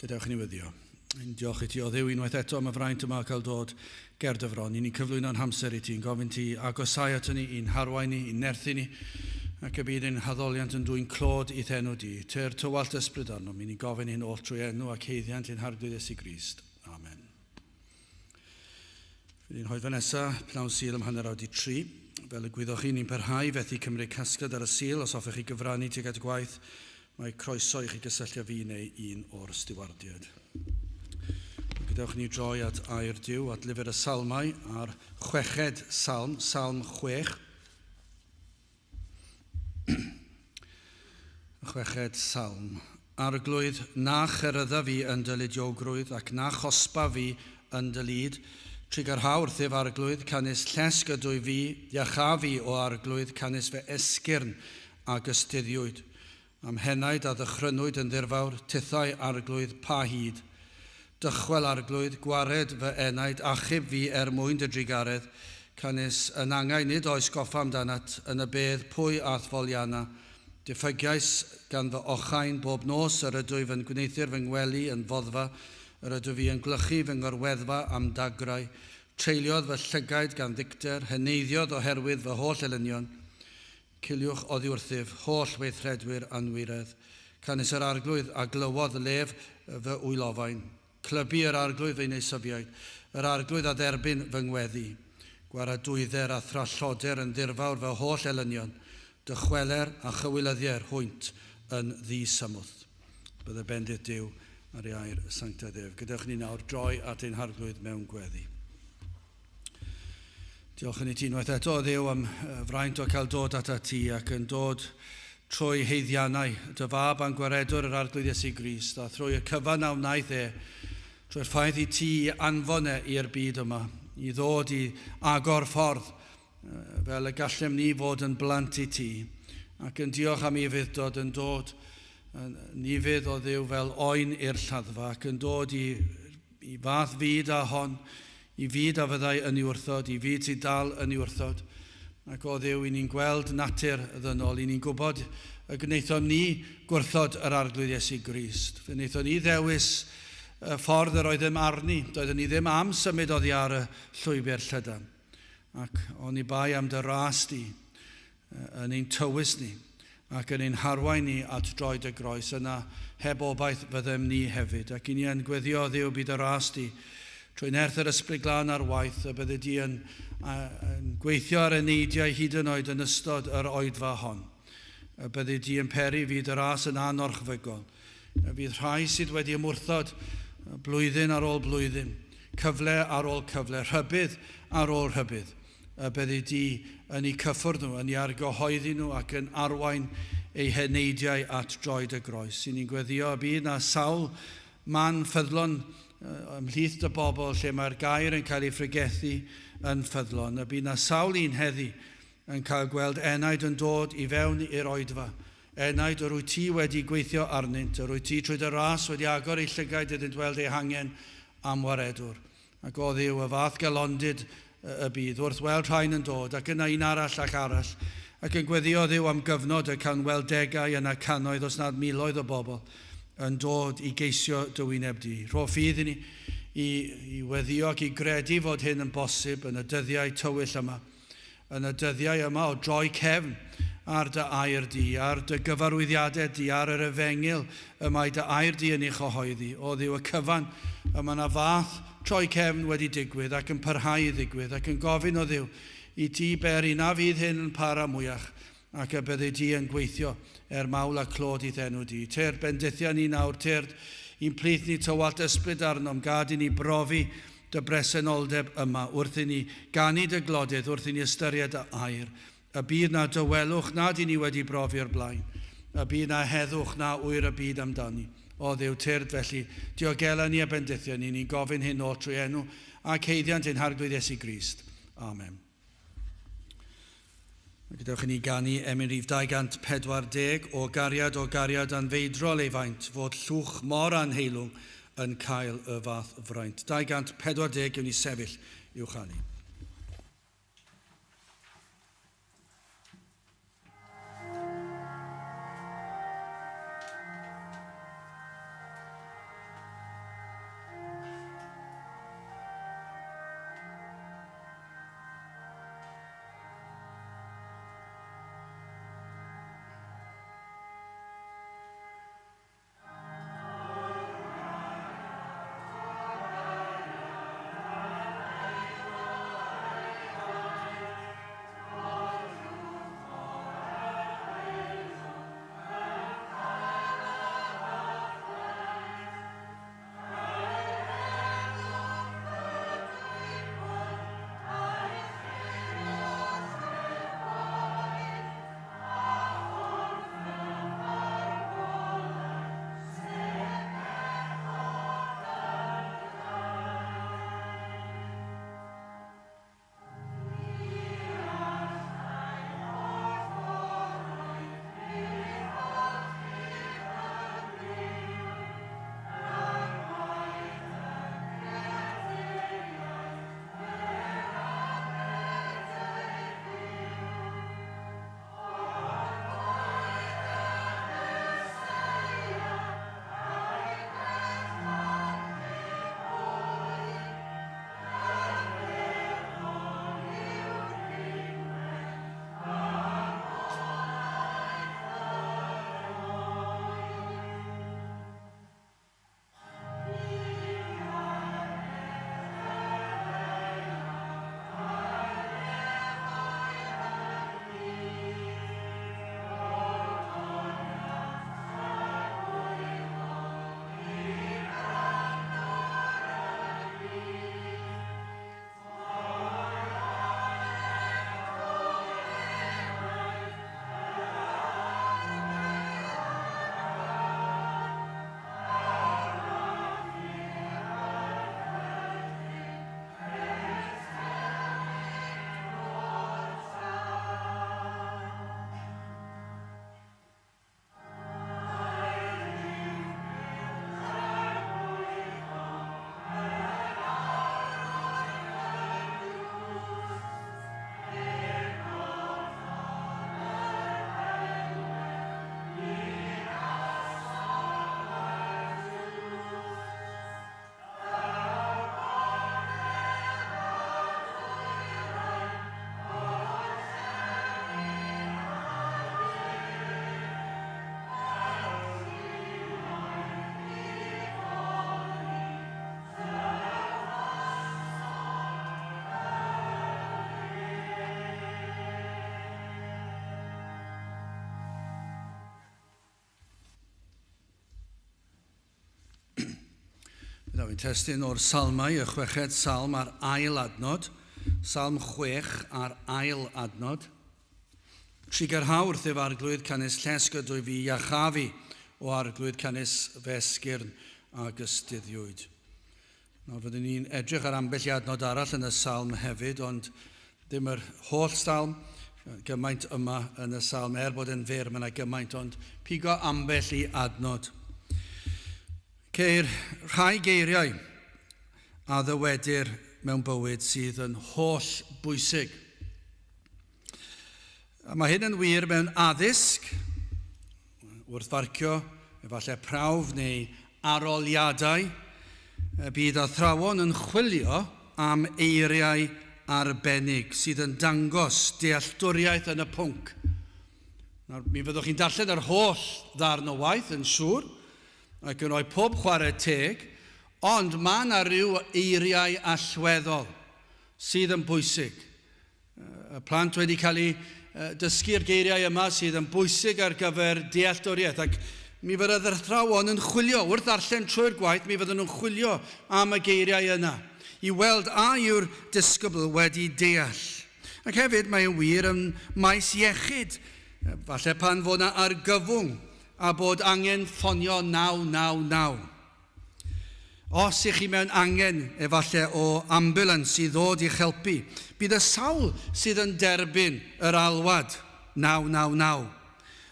Gadewch i ni weddïo. Yn diolch i ti o Dduw unwaith eto am y fraint yma cael dod ger dy fron. I ni'n cyflwyno'n hamser i ti, yn gofyn ti agosau ato ni, i'n harwain ni, i'n nerthu ni, ac y bydd ein haddoliant yn dwyn clod i'th enw di. Tyr tywallt ysbryd arnom, i ni'n gofyn hyn oll trwy enw ac haeddiant ein Harglwydd Iesu Grist. Amen. Fydd ni'n hoedfa nesaf, pnawn Sul am 3:30. Fel y gwyddoch chi, ni'n parhau fethu cymryd casgliad ar y Sul. Os hoffech chi gyfrannu tuag at y gwaith, mae croeso i chi gysylltu â fi neu un o'r stiwardiaid. Gadewch ni droi at air Duw, at lyfr y Salmau, a'r chweched salm, Salm 6. Y chweched salm. Arglwydd, na cherydda fi yn dy ludiogrwydd, ac na chosba fi yn dy lid. Trugarha wrthyf, Arglwydd, canys llesg ydwy fi, iachâ fi, o Arglwydd, canys fy esgyrn a gystuddiwyd. A'm henaid a ddychrynwyd yn ddirfawr, tithau, Arglwydd, pa hyd? Dychwel, Arglwydd, gwared fy enaid, achub fi er mwyn dy drugaredd, canys yn angau nid oes goffa amdanat, yn y bedd pwy a'th folianna? Diffygiais gan fy ochain, bob nos yr ydwyf yn gwneuthur fy ngwely yn foddfa, yr ydwyf fi yn gwlychu fy ngorweddfa a'm dagrau. Treuliodd fy llygaid gan ddicter, heneiddiodd oherwydd fy holl elynion. Ciliwch oddi wrthyf, holl weithredwyr anwiredd. Canys yr Arglwydd a glywodd lef fy wylofain. Clybu yr Arglwydd fy neisyfiaid, yr Arglwydd a dderbyn fy ngweddi. Gwaradwydder a thralloder yn ddirfawr fy holl elynion, dychweler a chywilyddier hwynt yn ddisymwth. Bydde bendith Duw ar ei air sanctaidd ef. Gadewch ni nawr droi at ein Harglwydd mewn gweddi. Diolch yn i ti unwaith eto, o Dduw, am fraint o cael dod atat ti ac yn dod trwy haeddiannau dy fab a'n gwaredwr yr Arglwydd Iesu Grist, a thrwy y cyfan a wnaeth e, trwy'r ffaith i ti anfon e i'r byd yma, i ddod i agor ffordd fel y gallem ni fod yn blant i ti, ac yn diolch am ufudd-dod yn dod yn ufudd o Dduw fel oen i'r lladdfa, ac yn dod i, i fath fyd a hon, i fyd a fyddai yn ei wrthod, i fyd sydd dal yn ei wrthod. Ac o Dduw, i ni'n gweld natur ddynol, i ni'n gwybod y gwnaethom ni gwrthod yr Arglwydd Iesu Grist. Fe wnaethon ni ddewis y ffordd yr oeddem arni. Doeddwn ni ddim am symud oddi ar y llwybr llydan. Ac oni bai am dy ras di yn ein tywys ni ac yn ein harwain ni at droed y groes, yna heb obaith fyddem ni hefyd. Ac i ni yn gweddio, Dduw, bydd y ras di, trwy nerth yr Ysbryd Glân ar waith, y byddi di yn, yn gweithio ar eneidiau hyd yn oed yn ystod yr oedfa hon. Y byddi di yn peri fydd y ras yn anorchfygol. Y bydd rhai sydd wedi ymwrthod blwyddyn ar ôl blwyddyn, cyfle ar ôl cyfle, rhybudd ar ôl rhybudd, y byddi di yn eu cyffwrdd nhw, yn eu argyhoeddi nhw ac yn arwain eu heneidiau at droed y groes. I ni'n gweddio y bydd na sawl man ffyddlon ymhlith dy bobl lle mae'r gair yn cael ei phregethu yn ffyddlon. Y bydd na sawl un heddi yn cael gweld enaid yn dod i fewn i'r oedfa. Enaid yr wyt ti wedi gweithio arnynt, yr wyt ti trwy dy ras wedi agor eu llygaid iddynt weld eu hangen am waredwr. Ac o Dduw, y fath galondid y bydd, wrth weld rhain yn dod, ac yna un arall ac arall, ac yn gweddio Dduw am gyfnod y cawn weld degau yna cannoedd, os nad miloedd o bobl, yn dod i geisio dy wyneb di. Rho ffydd i ni i, i weddio ac i gredu fod hyn yn bosib yn y dyddiau tywyll yma, yn y dyddiau yma o droi cefn ar dy air di, ar dy gyfarwyddiadau di, ar yr efengyl y mae dy air di yn ei chyhoeddi. O Dduw, y cyfan, y mae yna fath troi cefn wedi digwydd ac yn parhau i ddigwydd ac yn gofyn o Dduw i ti beri na fydd hyn yn para mwyach ac y byddi di yn gweithio er mawl a clod i'th enw di. Tyrd, bendithia ni nawr, tyrd, i'n plith ni tywallt ysbryd arnom, gad i ni brofi dy bresenoldeb yma wrth i ni ganu dy glodydd, wrth i ni ystyried dy air. Y bydd na dawelwch nad i ni wedi brofi o'r blaen. Y bydd na heddwch na ŵyr y byd amdani. O Dduw, tyrd felly, diogela ni a bendithia ni, ni'n gofyn hyn oll trwy enw ac haeddiant ein Harglwydd Iesu Grist. Amen. Gadewch i ni ganu emyn rhif 240, O gariad, o gariad anfeidrol ei faint, fod llwch mor anheilwng yn cael y fath fraint. 240 yw ni sefyll i'w chanu. Daw ein testun o'r Salmau, y chweched salm a'r ail adnod, Salm 6 a'r ail adnod. Trugarhau wrthyf arglwydd canys llesg ydwyf fi, iachaf fi o arglwydd canys fe esgyrn a gystuddiwyd. Nawr fyddwn ni'n edrych ar ambell i adnod arall yn y salm hefyd, ond ddim yr holl salm, gymaint yma yn y salm, er bod e'n fyr, mae yna gymaint, ond pigo ambell i adnod. Ceir rhai geiriau a ddywedir mewn bywyd sydd yn holl bwysig. A mae hyn yn wir mewn addysg, wrth farcio efallai prawf neu aroliadau, bydd athrawon yn chwilio am eiriau arbennig sydd yn dangos dealltwriaeth yn y pwnc. Nawr, mi fyddwch chi'n darllen yr holl ddarn o waith yn siŵr, ac yn rhoi pob chwarae teg, ond mae yna ryw eiriau allweddol sydd yn bwysig. Y plant wedi cael eu dysgu'r geiriau yma sydd yn bwysig ar gyfer dealltwriaeth, ac mi fydd yr athrawon yn chwilio, wrth ddarllen trwy'r gwaith, mi fydden nhw'n chwilio am y geiriau yna, i weld a yw'r disgybl wedi deall. Ac hefyd mae'n wir ym maes iechyd, falle pan fod yna argyfwng a bod angen ffonio 999. Os ych chi mewn angen, efallai, o ambulans i ddod i'ch helpu, bydd y sawl sydd yn derbyn yr alwad 999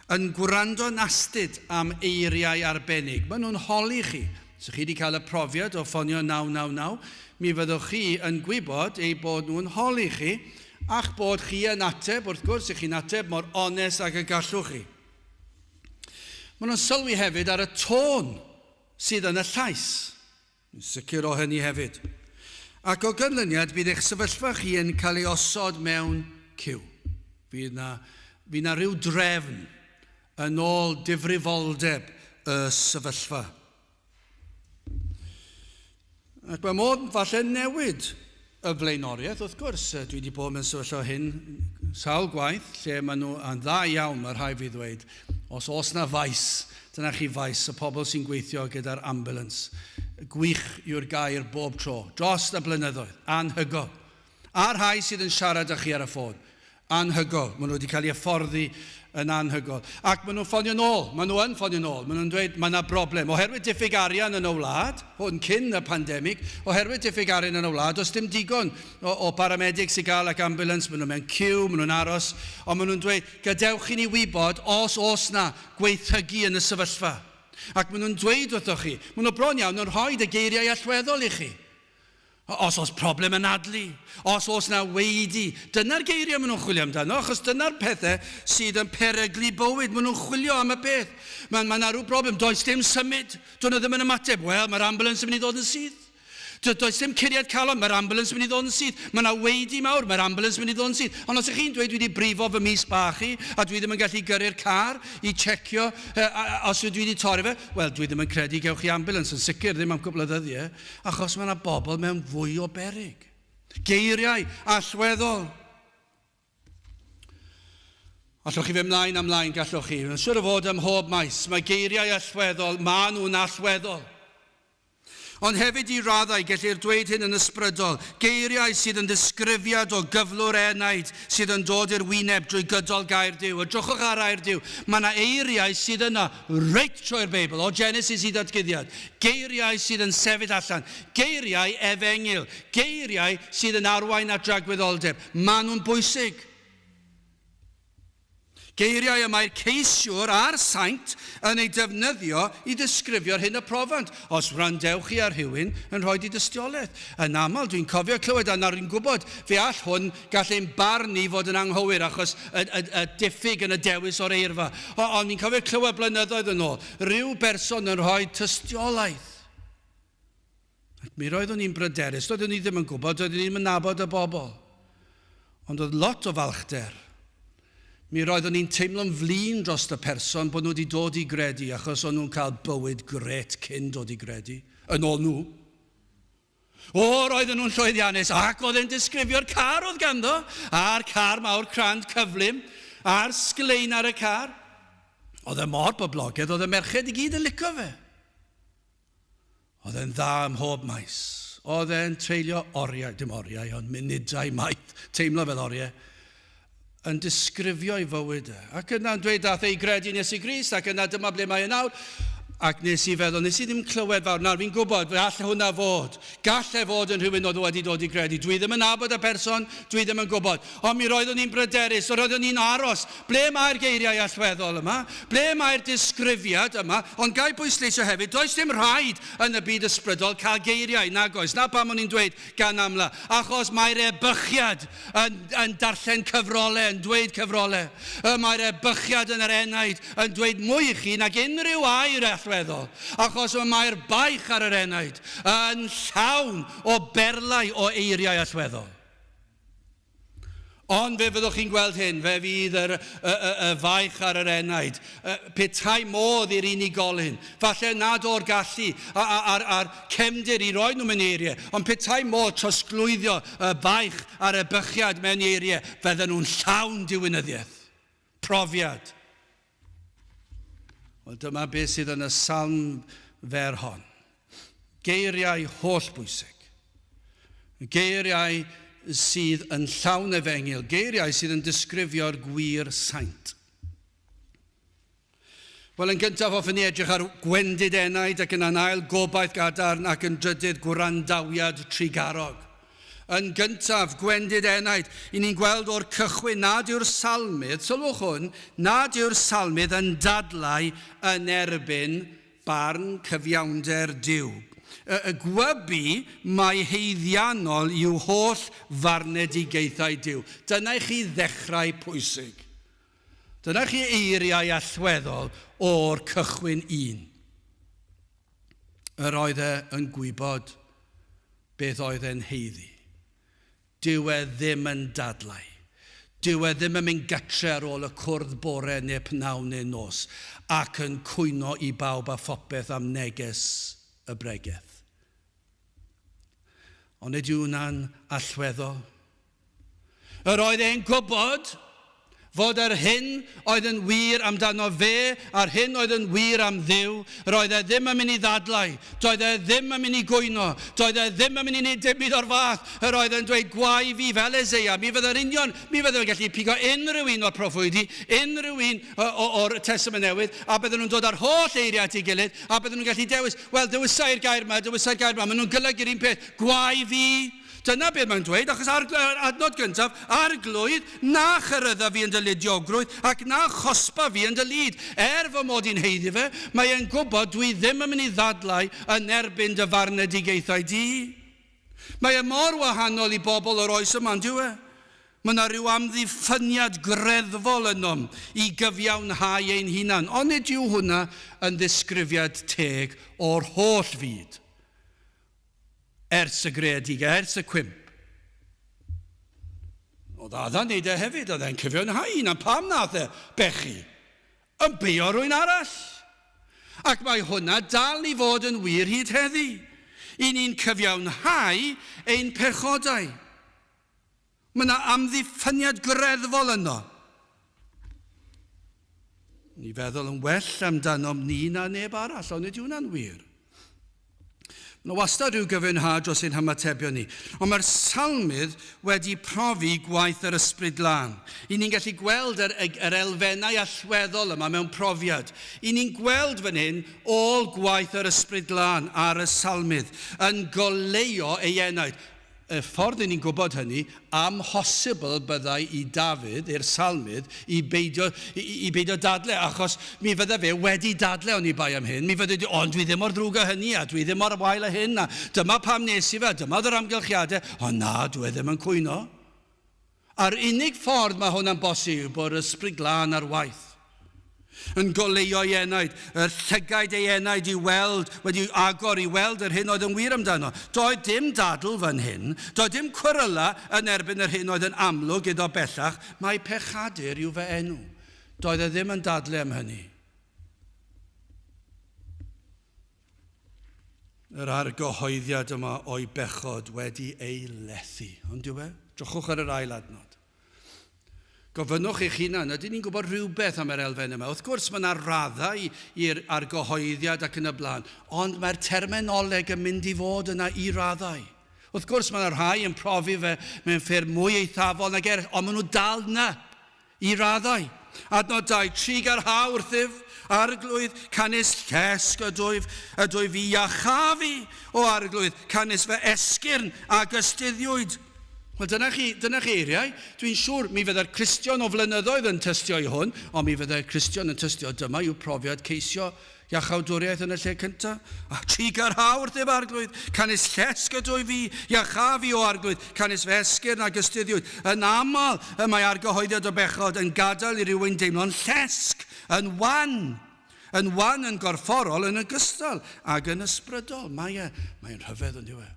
yn gwrando'n astud am eiriau arbennig. Maen nhw'n holi chi. Os ych chi wedi cael y profiad o ffonio 999, mi fyddwch chi yn gwybod eu bod nhw'n holi chi, a'ch bod chi yn ateb, wrth gwrs, ych chi'n ateb mor onest ag y gallwch chi. Maen nhw'n sylwi hefyd ar y tôn sydd yn y llais. Yn sicr o hynny hefyd. Ac o ganlyniad, bydd eich sefyllfa chi yn cael ei osod mewn ciw. Fydd na, fydd na rhyw drefn yn ôl difrifoldeb y sefyllfa. Ac mae modd falle newid y flaenoriaeth, wrth gwrs. Dwi wedi bod mewn sefyllfa hyn sawl gwaith, lle maen nhw yn dda iawn, mae rhai fi ddweud, os oes na faes, dyna chi faes, y pobl sy'n gweithio gyda'r ambulance. Gwych yw'r gair bob tro, dros y blynyddoedd, anhygoel. A'r rhai sydd yn siarad â chi ar y ffôn. Anhygoel. Maen nhw wedi cael eu hyfforddi yn anhygoel. Ac maen nhw'n ffonio nôl. Maen nhw yn ffonio nôl. Maen nhw'n dweud mae yna broblem. Oherwydd diffyg arian yn y wlad, hwn cyn y pandemig, oherwydd diffyg arian yn y wlad, does dim digon o, o paramedics i gael ac ambulance, maen nhw mewn ciw, maen nhw'n aros, ond maen nhw'n dweud, gadewch i ni wybod os oes na gweithygu yn y sefyllfa. Ac maen nhw'n dweud wrthoch chi, maen nhw bron iawn yn rhoi y geiriau allweddol i chi. Os oes problem anadlu, os oes na weidi, dyna'r geiriau maen nhw'n chwilio amdano, achos dyna'r pethau sydd yn peryglu bywyd. Maen nhw'n chwilio am y peth. Mae, mae 'na rhyw broblem, does dim symud, dyn nhw ddim yn ymateb. Wel, mae'r ambulance yn mynd i ddod yn syth. Does dim curiad calon, mae'r ambulance yn mynd i ddod yn syth. Mae yna weidi mawr, mae'r ambulance yn mynd i ddod yn syth. Ond os ych chi'n dweud dwi wedi brifo fy mis bach i, a dwi ddim yn gallu gyrru'r car i checio os ydw i wedi torri fe, wel, dwi ddim yn credu gewch chi ambulance, yn sicr ddim am cwpl o ddyddiau. Achos mae yna bobl mewn fwy o beryg. Geiriau allweddol. Allwch chi fynd mlaen a mlaen, gallwch chi. Yn siŵr o fod ym mhob maes, mae geiriau allweddol, maen nhw'n allweddol. Ond hefyd i raddau, gellir dweud hyn yn ysbrydol, geiriau sydd yn ddisgrifiad o gyflwr enaid sydd yn dod i'r wyneb drwy gydol gair Duw. Edrychwch ar air Duw. Mae yna eiriau sydd yna reit trwy'r Beibl, o Genesis i Ddatguddiad. Geiriau sydd yn sefyll allan. Geiriau efengyl. Geiriau sydd yn arwain at dragwyddoldeb. Maen nhw'n bwysig. Geiriau y mae'r ceisiwr a'r saint yn eu defnyddio i ddisgrifio'r hyn y profant. Os wrandewch chi ar rhywun yn rhoi di dystiolaeth. Yn aml, dwi'n cofio clywed, a nawr dwi'n gwybod, fe all hwn, gall ein barn ni fod yn anghywir achos y, y, y diffyg yn y dewis o'r eirfa. O, ond fi'n cofio clywed blynyddoedd yn ôl, rhyw berson yn rhoi tystiolaeth. Ac mi roeddwn i'n bryderus, doeddwn i ddim yn gwybod, doeddwn i ddim yn nabod y bobl. Ond oedd lot o falchder. Mi roeddwn i'n teimlo'n flin dros y person bod nhw wedi dod i gredu, achos o'n nhw'n cael bywyd gret cyn dod i gredu, yn ôl nhw. O, roedden nhw'n llwyddiannus, ac oedd e'n disgrifio'r car oedd ganddo, a'r car mawr crand cyflym, a'r sglein ar y car. Oedd e mor boblogaidd, oedd y merched i gyd yn licio fe. Oedd e'n dda ym mhob maes. Oedd e'n treulio oriau, dim oriau, ond munudau maith, teimlo fel oriau, yn disgrifio ei fywyd e. Ac yna'n dweud dath ei gredu nes i Grist, ac yna dyma ble mae e nawr. Ac nes i feddwl, nes i ddim clywed fawr. Nawr fi'n gwybod, fe all hwnna fod. Gall e fod yn rhywun oedd wedi dod i gredu. Dwi ddim yn nabod y person, dwi ddim yn gwybod. Ond mi roeddwn i'n bryderus, roeddwn i'n aros. Ble mae'r geiriau allweddol yma? Ble mae'r disgrifiad yma? Ond gai bwysleisio hefyd, does dim rhaid yn y byd ysbrydol cael geiriau, nag oes. Na pam o'n i'n dweud gan amla. Achos mae'r ebychiad yn, yn darllen cyfrolau, yn dweud cyfrolau. Y mae'r ebychiad yn yr enaid yn dweud mwy i chi nag unrhyw air allweddol, achos y mae'r baich ar yr enaid yn llawn o berlau o eiriau allweddol. Ond fe fyddwch chi'n gweld hyn, fe fydd yr, y, y, y faich ar yr enaid. Petai modd i'r unigolyn, falle nad o'r gallu a'r, a'r cefndir i roi nhw mewn eiriau, ond petai modd trosglwyddio y baich a'r ebychiad mewn eiriau, fydden nhw'n llawn diwinyddiaeth. Profiad. Wel, dyma beth sydd yn y salm fer hon. Geiriau holl bwysig. Geiriau sydd yn llawn efengyl. Geiriau sydd yn disgrifio'r gwir saint. Wel, yn gyntaf hoffwn ni edrych ar gwendid enaid ac yna'n ail gobaith gadarn ac yn drydydd gwrandawiad trugarog. Yn gyntaf, gwendid enaid. I ni'n gweld o'r cychwyn nad yw'r salmydd, sylwch hwn, nad yw'r salmydd yn dadlau yn erbyn barn cyfiawnder Duw. Y, y gwybu mai haeddiannol yw holl farnedigaethau Duw. Dyna i chi ddechrau pwysig. Dyna chi eiriau allweddol o'r cychwyn un. Yr oedd e yn gwybod beth oedd e'n haeddu. Dyw e ddim yn dadlau. Dyw e ddim yn mynd gytre ar ôl y cwrdd bore neu pnawn neu nos ac yn cwyno i bawb a phopeth am neges y bregeth. Ond nid yw hwnna'n allweddol. Yr oedd e'n gwybod fod yr hyn oedd yn wir amdano fe a'r hyn oedd yn wir am Dduw, roedd e ddim yn mynd i ddadlau, doedd e ddim yn mynd i gwyno, doedd e ddim yn mynd i wneud dim byd o'r fath. Yr oedd e'n dweud, gwae fi fel Eseia, mi fydde'r union, mi fydde fe'n gallu pigo unrhyw un o'r proffwydi, unrhyw un o'r Testament Newydd, a bydden nhw'n dod â'r holl eiriau at ei gilydd, a bydden nhw'n gallu dewis, wel, dewisai'r gair yma, dewisai'r gair yma, maen nhw'n golygu'r un peth, gwae fi. Dyna beth mae'n dweud, achos ar adnod gyntaf, Arglwydd, na chyrraedda fi yn dy ludiogrwydd, ac na chosba fi yn dy lid. Er fy mod i'n haeddu fe, mae e'n gwybod dwi ddim yn mynd i ddadlau yn erbyn dy farnedigaethau di. Mae e mor wahanol i bobl o'r oes yma, on'd yw e? Mae yna rhyw amddiffyniad greddfol ynom i gyfiawnhau ein hunan, onid yw hwnna yn ddisgrifiad teg o'r holl fyd? Ers y greadigaeth, ers y cwymp. Oedd Adda'n neud e hefyd, oedd e'n cyfiawnhau hunan. Pam nath e bechu? Yn beio rhywun arall. Ac mae hwnna dal i fod yn wir hyd heddi. I ni'n cyfiawnhau ein pechodau. Mae yna amddiffyniad greddfol yno. Ni feddwl yn well amdanom ni na neb arall, ond nid yw hwnna'n wir. Mae yna wastad rhyw gyfiawnhad dros ein hymatebion ni. Ond mae'r salmydd wedi profi gwaith yr Ysbryd Glân. I ni'n gallu gweld yr, yr elfennau allweddol yma mewn profiad. I ni'n gweld fan hyn ôl gwaith yr Ysbryd Glân ar y salmydd yn goleuo ei enaid. Y ffordd i ni'n gwybod hynny, amhosibl byddai i Dafydd, i'r salmydd, i beidio, i, i beidio dadle, achos mi fydde fe wedi dadle oni bai am hyn. Mi fydde wedi, ond dwi ddim mor ddrwg â hynny, a dwi ddim mor wael â hyn, a dyma pam nes i fe, a dyma oedd yr amgylchiadau. Ond na, dwi e ddim yn cwyno. A'r unig ffordd mae hwnna'n bosib yw bod yr Ysbryd Glân ar waith. Yn goleuo ei enaid, yr llygaid ei enaid i weld, wedi agor i weld yr hyn oedd yn wir amdano. Doedd dim dadl fan hyn, doedd dim cweryla yn erbyn yr hyn oedd yn amlwg iddo bellach, mai pechadur yw fy enw. Doedd e ddim yn dadle am hynny. Yr argyhoeddiad yma o'i bechod wedi ei lethu. Ond yw e? Drychwch ar yr ail adnod. Gofynnwch eich hunan, ydyn ni'n gwybod rhywbeth am yr elfen yma? Wrth gwrs, mae yna raddau i'r argyhoeddiad ac yn y blaen, ond mae'r terminoleg yn mynd i fod yna i raddau. Wrth gwrs, mae yna rhai yn profi fe mewn ffyrdd mwy eithafol nag eraill, ond maen nhw dal yna i raddau. Adnod 2, Trugarha wrthyf, Arglwydd, canys llesg ydwyf, ydwyf fi iachâ fi, o Arglwydd, canys fy esgyrn a gystuddiwyd. Wel, dyna chi, dyna chi eiriau. Dwi'n siŵr mi fydde'r Cristion o flynyddoedd yn tystio i hwn, ond mi fydde'r Cristion yn tystio dyma yw profiad ceisio iachawdwriaeth yn y lle cyntaf. A trugarha wrthyf, Arglwydd, canys llesg ydwyf fi, iachâ fi, o Arglwydd, canys fy esgyrn a gystuddiwyd. Yn aml y mae argyhoeddiad o bechod yn gadael i rywun deimlo'n llesg, yn wan, yn wan yn gorfforol yn ogystal ag yn ysbrydol. Mae e, mae'n rhyfedd yn dyw e.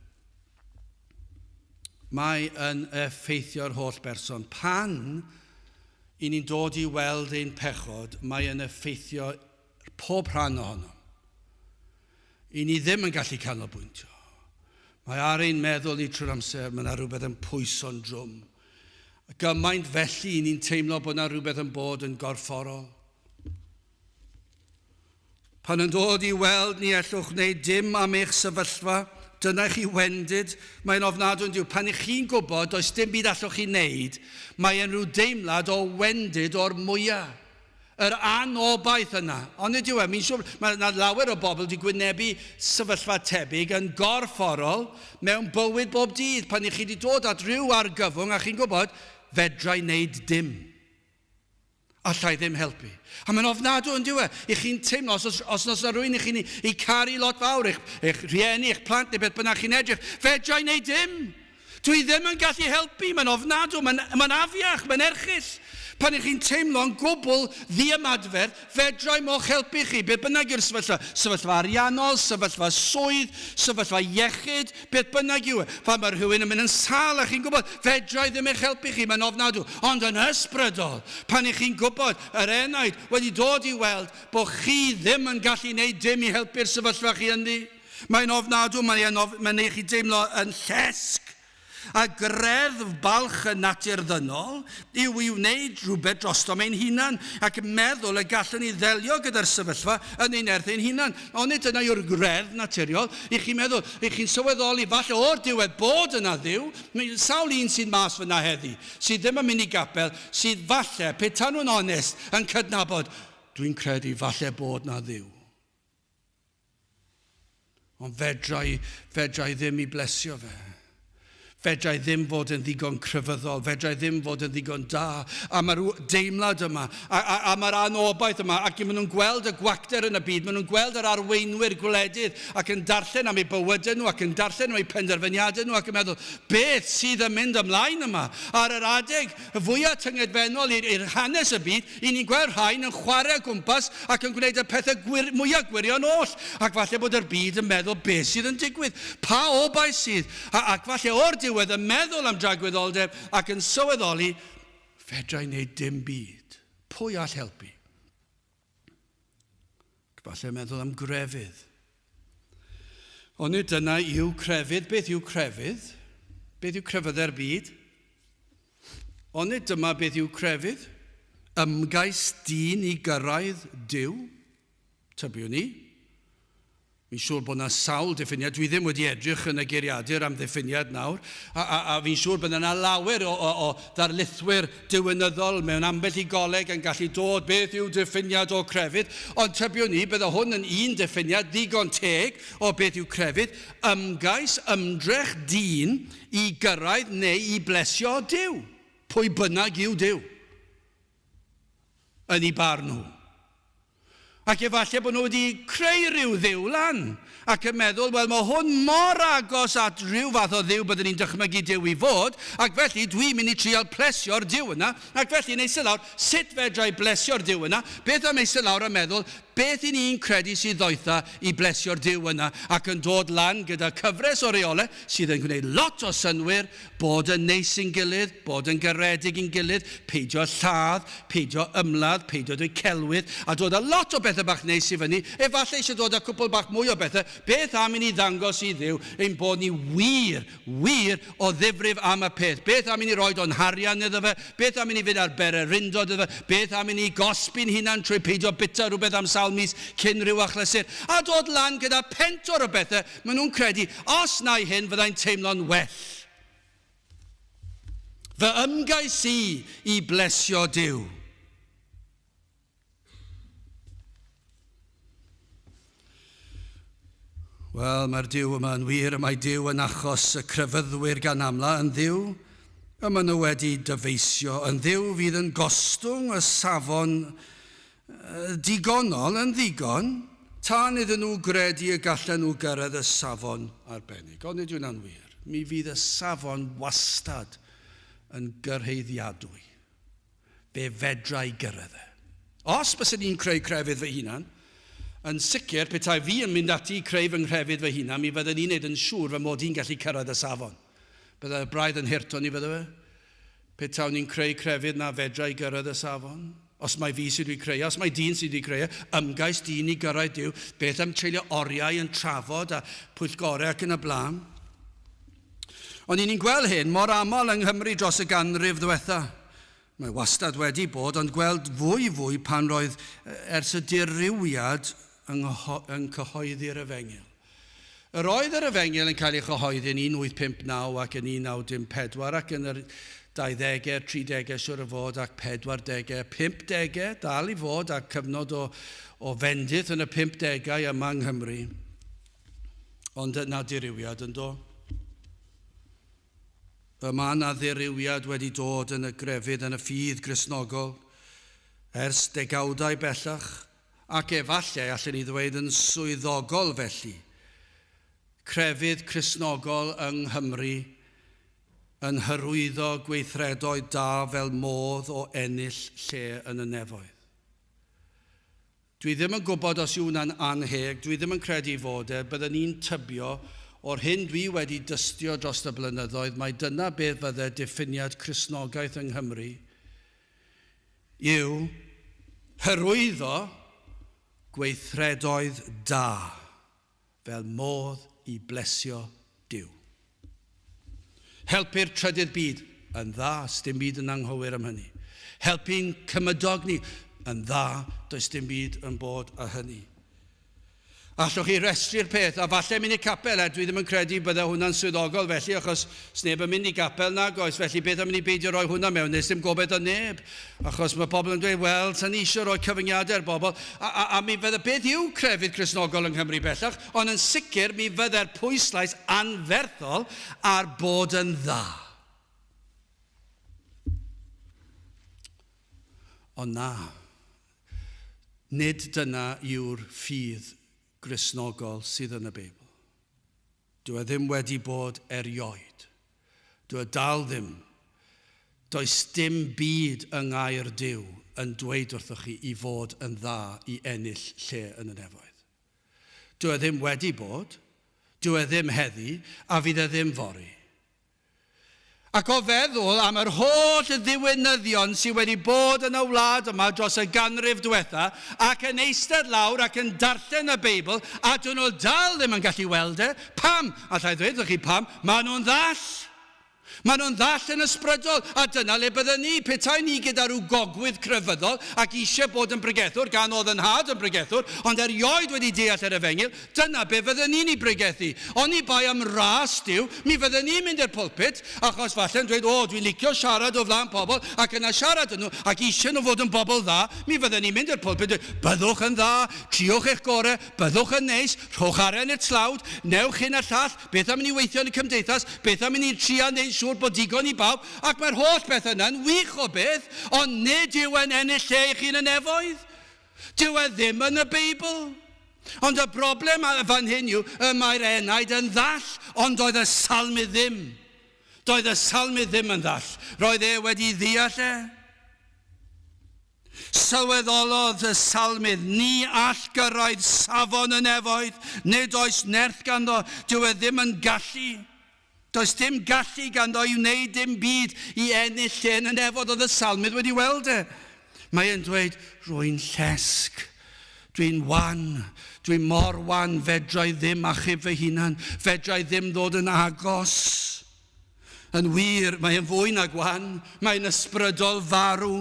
Mae yn effeithio'r holl berson. Pan i ni'n dod i weld ein pechod, mae yn effeithio pob rhan ohonom. I ni ddim yn gallu canolbwyntio. Mae ar ein meddwl ni trwy'r amser, mae yna rhywbeth yn pwyso'n drwm. Gymaint felly i ni'n teimlo bod yna rhywbeth yn bod yn gorfforol. Pan yn dod i weld ni ellwch wneud dim am eich sefyllfa, dyna chi wendid, mae'n ofnadwy yn dyw. Pan ych chi'n gwybod does dim byd allwch chi wneud, mae yn rhyw deimlad o wendid o'r mwyaf. Yr anobaith yna. Ond nid yw e, mi'n siŵr, mae yna lawer o bobl wedi gwynebu sefyllfa tebyg yn gorfforol mewn bywyd bob dydd. Pan ych chi wedi dod at ryw argyfwng a chi'n gwybod, fedra i wneud dim. Alla i ddim helpu. A mae'n ofnadw yn dyw e. I chi'n teimlo, os, os, os oes yna rhywun i chi'n ei caru lot fawr, eich, eich rhieni, eich plant neu beth bynnag chi'n edrych, fedra i wneud dim. Dwi ddim yn gallu helpu, mae'n ofnadw, mae'n mae afiach, mae'n erchyll. Pan ych chi'n teimlo'n gwbl ddiymadferth, fedra i mo'ch helpu chi, beth bynnag yw'r sefyllfa, sefyllfa ariannol, sefyllfa swydd, sefyllfa iechyd, Beth bynnag yw e, pan mae rhywun yn mynd yn sâl a chi'n gwybod, fedra i ddim eich helpu chi, mae'n ofnadw. Ond yn ysbrydol, pan ych chi'n gwybod, yr enaid wedi dod i weld bod chi ddim yn gallu gwneud dim i helpu'r sefyllfa chi ynddi, mae'n ofnadw, mae'n of, mae'n eich chi deimlo yn llesg. A greddf balch y natur ddynol yw i wneud rhywbeth drostom ein hunan ac meddwl y gallwn ni ddelio gyda'r sefyllfa yn ein nerth ein hunan. Onid dyna yw'r greddf naturiol? I chi'n meddwl, i chi'n sylweddoli falle o'r diwedd bod yna Dduw, mae sawl un sydd mas fyna heddi, sydd ddim yn mynd i gapel, sydd falle, petai nhw'n onest, yn cydnabod, dwi'n credu falle bod na Dduw. Ond fedra i, fedra i ddim i blesio fe. Fedra i ddim fod yn ddigon crefyddol, fedra i ddim fod yn ddigon da. A mae'r deimlad yma, a, a, a mae'r anobaith yma, ac maen nhw'n gweld y gwacter yn y byd, maen nhw'n gweld yr arweinwyr gwledydd, ac yn darllen am eu bywydau nhw, ac yn darllen am eu penderfyniadau nhw, ac yn meddwl, beth sydd yn mynd ymlaen yma? Ar yr adeg fwyaf tyngedfennol i'r hanes y byd, I ni'n gweld rhain yn chwarae o gwmpas ac yn gwneud y pethau gwir, mwyaf gwirion oll. Ac falle bod yr byd yn meddwl beth sydd yn digwydd, pa obaith sydd, a, ac falle o'r diwedd yn meddwl am dragwyddoldeb ac yn sylweddoli, fedra i wneud dim byd. Pwy all helpu? Ac falle meddwl am grefydd. Ond nid dyna yw crefydd. Beth yw crefydd? Beth yw crefyddau'r byd? Ond nid dyma beth yw crefydd. Ymgais dyn i gyrraedd Duw, tybiwn i. Fi'n siŵr bod yna sawl diffiniad. Dwi ddim wedi edrych yn y geiriadur am ddiffiniad nawr. A, a, a fi'n siŵr bod yna lawer o, o, o ddarlithwyr diwinyddol mewn ambell i goleg yn gallu dod beth yw diffiniad o crefydd. Ond tybiwn i, bydde hwn yn un diffiniad ddigon teg o beth yw crefydd. Ymgais, ymdrech dyn i gyrraedd neu i blesio Duw. Pwy bynnag yw Duw. Yn ei barn nhw. Ac efallai bod nhw wedi creu rhyw dduw lan ac yn meddwl, wel mae hwn mor agos at rhyw fath o dduw byddwn ni'n dychmygu Duw i fod, ac felly dwi'n mynd i trial plesio'r Duw yna, ac felly yn eistedd lawr, sut fedra i blesio'r Duw yna? Beth am eistedd lawr a meddwl, beth i ni'n credu sydd ddoetha i blesio'r Duw yna ac yn dod lan gyda cyfres o reolau sydd yn gwneud lot o synnwyr, bod yn neis i'n gilydd, bod yn garedig i'n gilydd, peidio lladd, peidio ymladd, peidio dweud celwydd, a dod â lot o bethau bach neis i fyny, efallai eisiau dod â cwpl bach mwy o bethau, beth am i ni ddangos i Dduw ein bod ni wir, wir o ddifrif am y peth? Beth am i ni roed o'n harian iddo fe? Beth am i ni fynd ar bererindod iddo fe? Beth am i ni gosbi'n hunan trwy peidio bita rhywbeth am sawl mis cyn rhyw achlysur? A dod lan gyda pentwr o bethau maen nhw'n credu, os na i hyn fyddai'n teimlo'n well. Fy ymgais i i blesio Duw. Wel, mae'r Duw yma yn wir, y mae Duw yn achos y crefyddwyr gan amla yn Dduw y maen nhw wedi dyfeisio, yn Dduw fydd yn gostwng y safon digonol yn ddigon tan iddyn nhw gredu y gallen nhw gyrraedd y safon arbennig. Ond nid yw hwnna'n wir. Mi fydd y safon wastad yn gyrhaeddiadwy. Fe fedra i gyrraedd e. Os byswn i'n creu crefydd fy hunan, yn sicr, petai fi yn mynd ati i creu fy nghrefydd fy hunan, mi fydden i'n neud yn siŵr fy mod i'n gallu cyrraedd y safon. Byddai braidd yn hurt o'n i fydde fe? Petawn i'n creu crefydd na fedra i gyrraedd y safon. Os mai fi sydd wedi creu, e, os mai dyn sydd wedi creu, e, ymgais dyn i gyrraedd Duw, beth am treulio oriau yn trafod a pwyllgorau ac yn y blaen? Ond ni'n gweld hyn mor aml yng Nghymru dros y ganrif ddiwetha. Mae wastad wedi bod, ond gweld fwy fwy pan roedd ers y dirywiad yng, yng cyhoeddi'r efengyl. Yr oedd yr efengyl yn cael ei chyhoeddi yn 1859 ac yn 1914 ac yn yr 20au, 30au siwr o fod ac 40au, 50au dal i fod ac cyfnod o, o fendith yn y 50au yma yng Nghymru. Ond yna dirywiad yn do. Y mae yna ddirywiad wedi dod yn y grefydd, yn y ffydd Gristnogol, ers degawdau bellach, ac efallai allen ni ddweud yn swyddogol felly. Crefydd Cristnogol yng Nghymru yn hyrwyddo gweithredoedd da fel modd o ennill lle yn y nefoedd. Dwi ddim yn gwybod os yw hwnna'n annheg, dwi ddim yn credu ei fod e, bydden i'n tybio, o'r hyn dwi wedi dystio dros y blynyddoedd, mai dyna beth fydde diffiniad Cristnogaeth yng Nghymru, yw hyrwyddo gweithredoedd da fel modd i blesio Duw. Helpu'r trydydd byd, yn dda, sdim byd yn anghywir am hynny. Helpu'n cymydog ni, yn dda, does dim byd yn bod â hynny. Allwch chi restru'r peth, a falle mynd i capel, er dwi ddim yn credu bydde hwnna'n swyddogol felly, achos sneb yn mynd i gapel nag oes, felly beth am i ni beidio rhoi hwnna mewn, nes dim gobeith o neb, achos mae pobl yn dweud, wel, sa'n ni eisiau rhoi cyfyngiadau ar bobl, a, a, a mi fydde beth yw crefydd Cristnogol yng Nghymru bellach, Ond yn sicr mi fydde'r pwyslais anferthol ar bod yn dda. Ond na, nid dyna yw'r ffydd Gristnogol sydd yn y Beibl. Dyw e ddim wedi bod erioed. Dyw e dal ddim. Does dim byd yng ngair Duw yn dweud wrthoch chi i fod yn dda i ennill lle yn y nefoedd. Dyw e ddim wedi bod, dyw e ddim heddi, a fydd e ddim fory. Ac o feddwl am yr holl ddiwinyddion sydd wedi bod yn y wlad yma dros y ganrif diwetha, ac yn eistedd lawr ac yn darllen y Beibl, a dyn nhw dal ddim yn gallu weld e, pam? Alla i ddweud wrthych chi pam, maen nhw'n ddall. Maen nhw'n ddall yn ysbrydol, a dyna le bydden ni, petai ni gyda rhyw gogwydd crefyddol ac eisiau bod yn bregethwr, gan oedd yn nhad yn bregethwr, ond erioed wedi deall yr efengyl, dyna be fydden ni'n ei bregethu. Oni bai am ras Duw, mi fydden ni'n mynd i'r pulpit, achos falle'n dweud, o, dwi'n licio siarad o flaen pobl, ac yna siarad â nhw, ac eisiau nhw fod yn bobl dda, mi fydden ni'n mynd i'r pulpit, dweud, byddwch yn dda, triwch eich gorau, byddwch yn neis, rhowch arian i'r tlawd, newch hyn a llall, Beth am i ni weithio yn y cymdeithas? Beth am i ni trio neud siŵr bod digon i bawb? Ac mae'r holl beth yna'n wych o beth, ond nid yw e'n ennill lle i chi yn y nefoedd. Dyw e ddim yn y Beibl. Ond y broblem fan hyn yw, y mae'r enaid yn ddall, ond doedd y salmydd ddim. Doedd y salmydd ddim yn ddall. Roedd e wedi ddeall e. Sylweddolodd y salmydd, ni all gyrraedd safon y nefoedd, nid oes nerth ganddo, dyw e ddim yn gallu. Does dim gallu ganddo i wneud dim byd i ennill lle yn y nefoedd, oedd y salmydd wedi weld e. Mae e'n dweud, rwy'n llesg, dwi'n wan, dwi mor wan, fedra i ddim achub fy hunan, fedra i ddim ddod yn agos. Yn wir, mae e'n fwy na gwan, mae'n ysbrydol farw.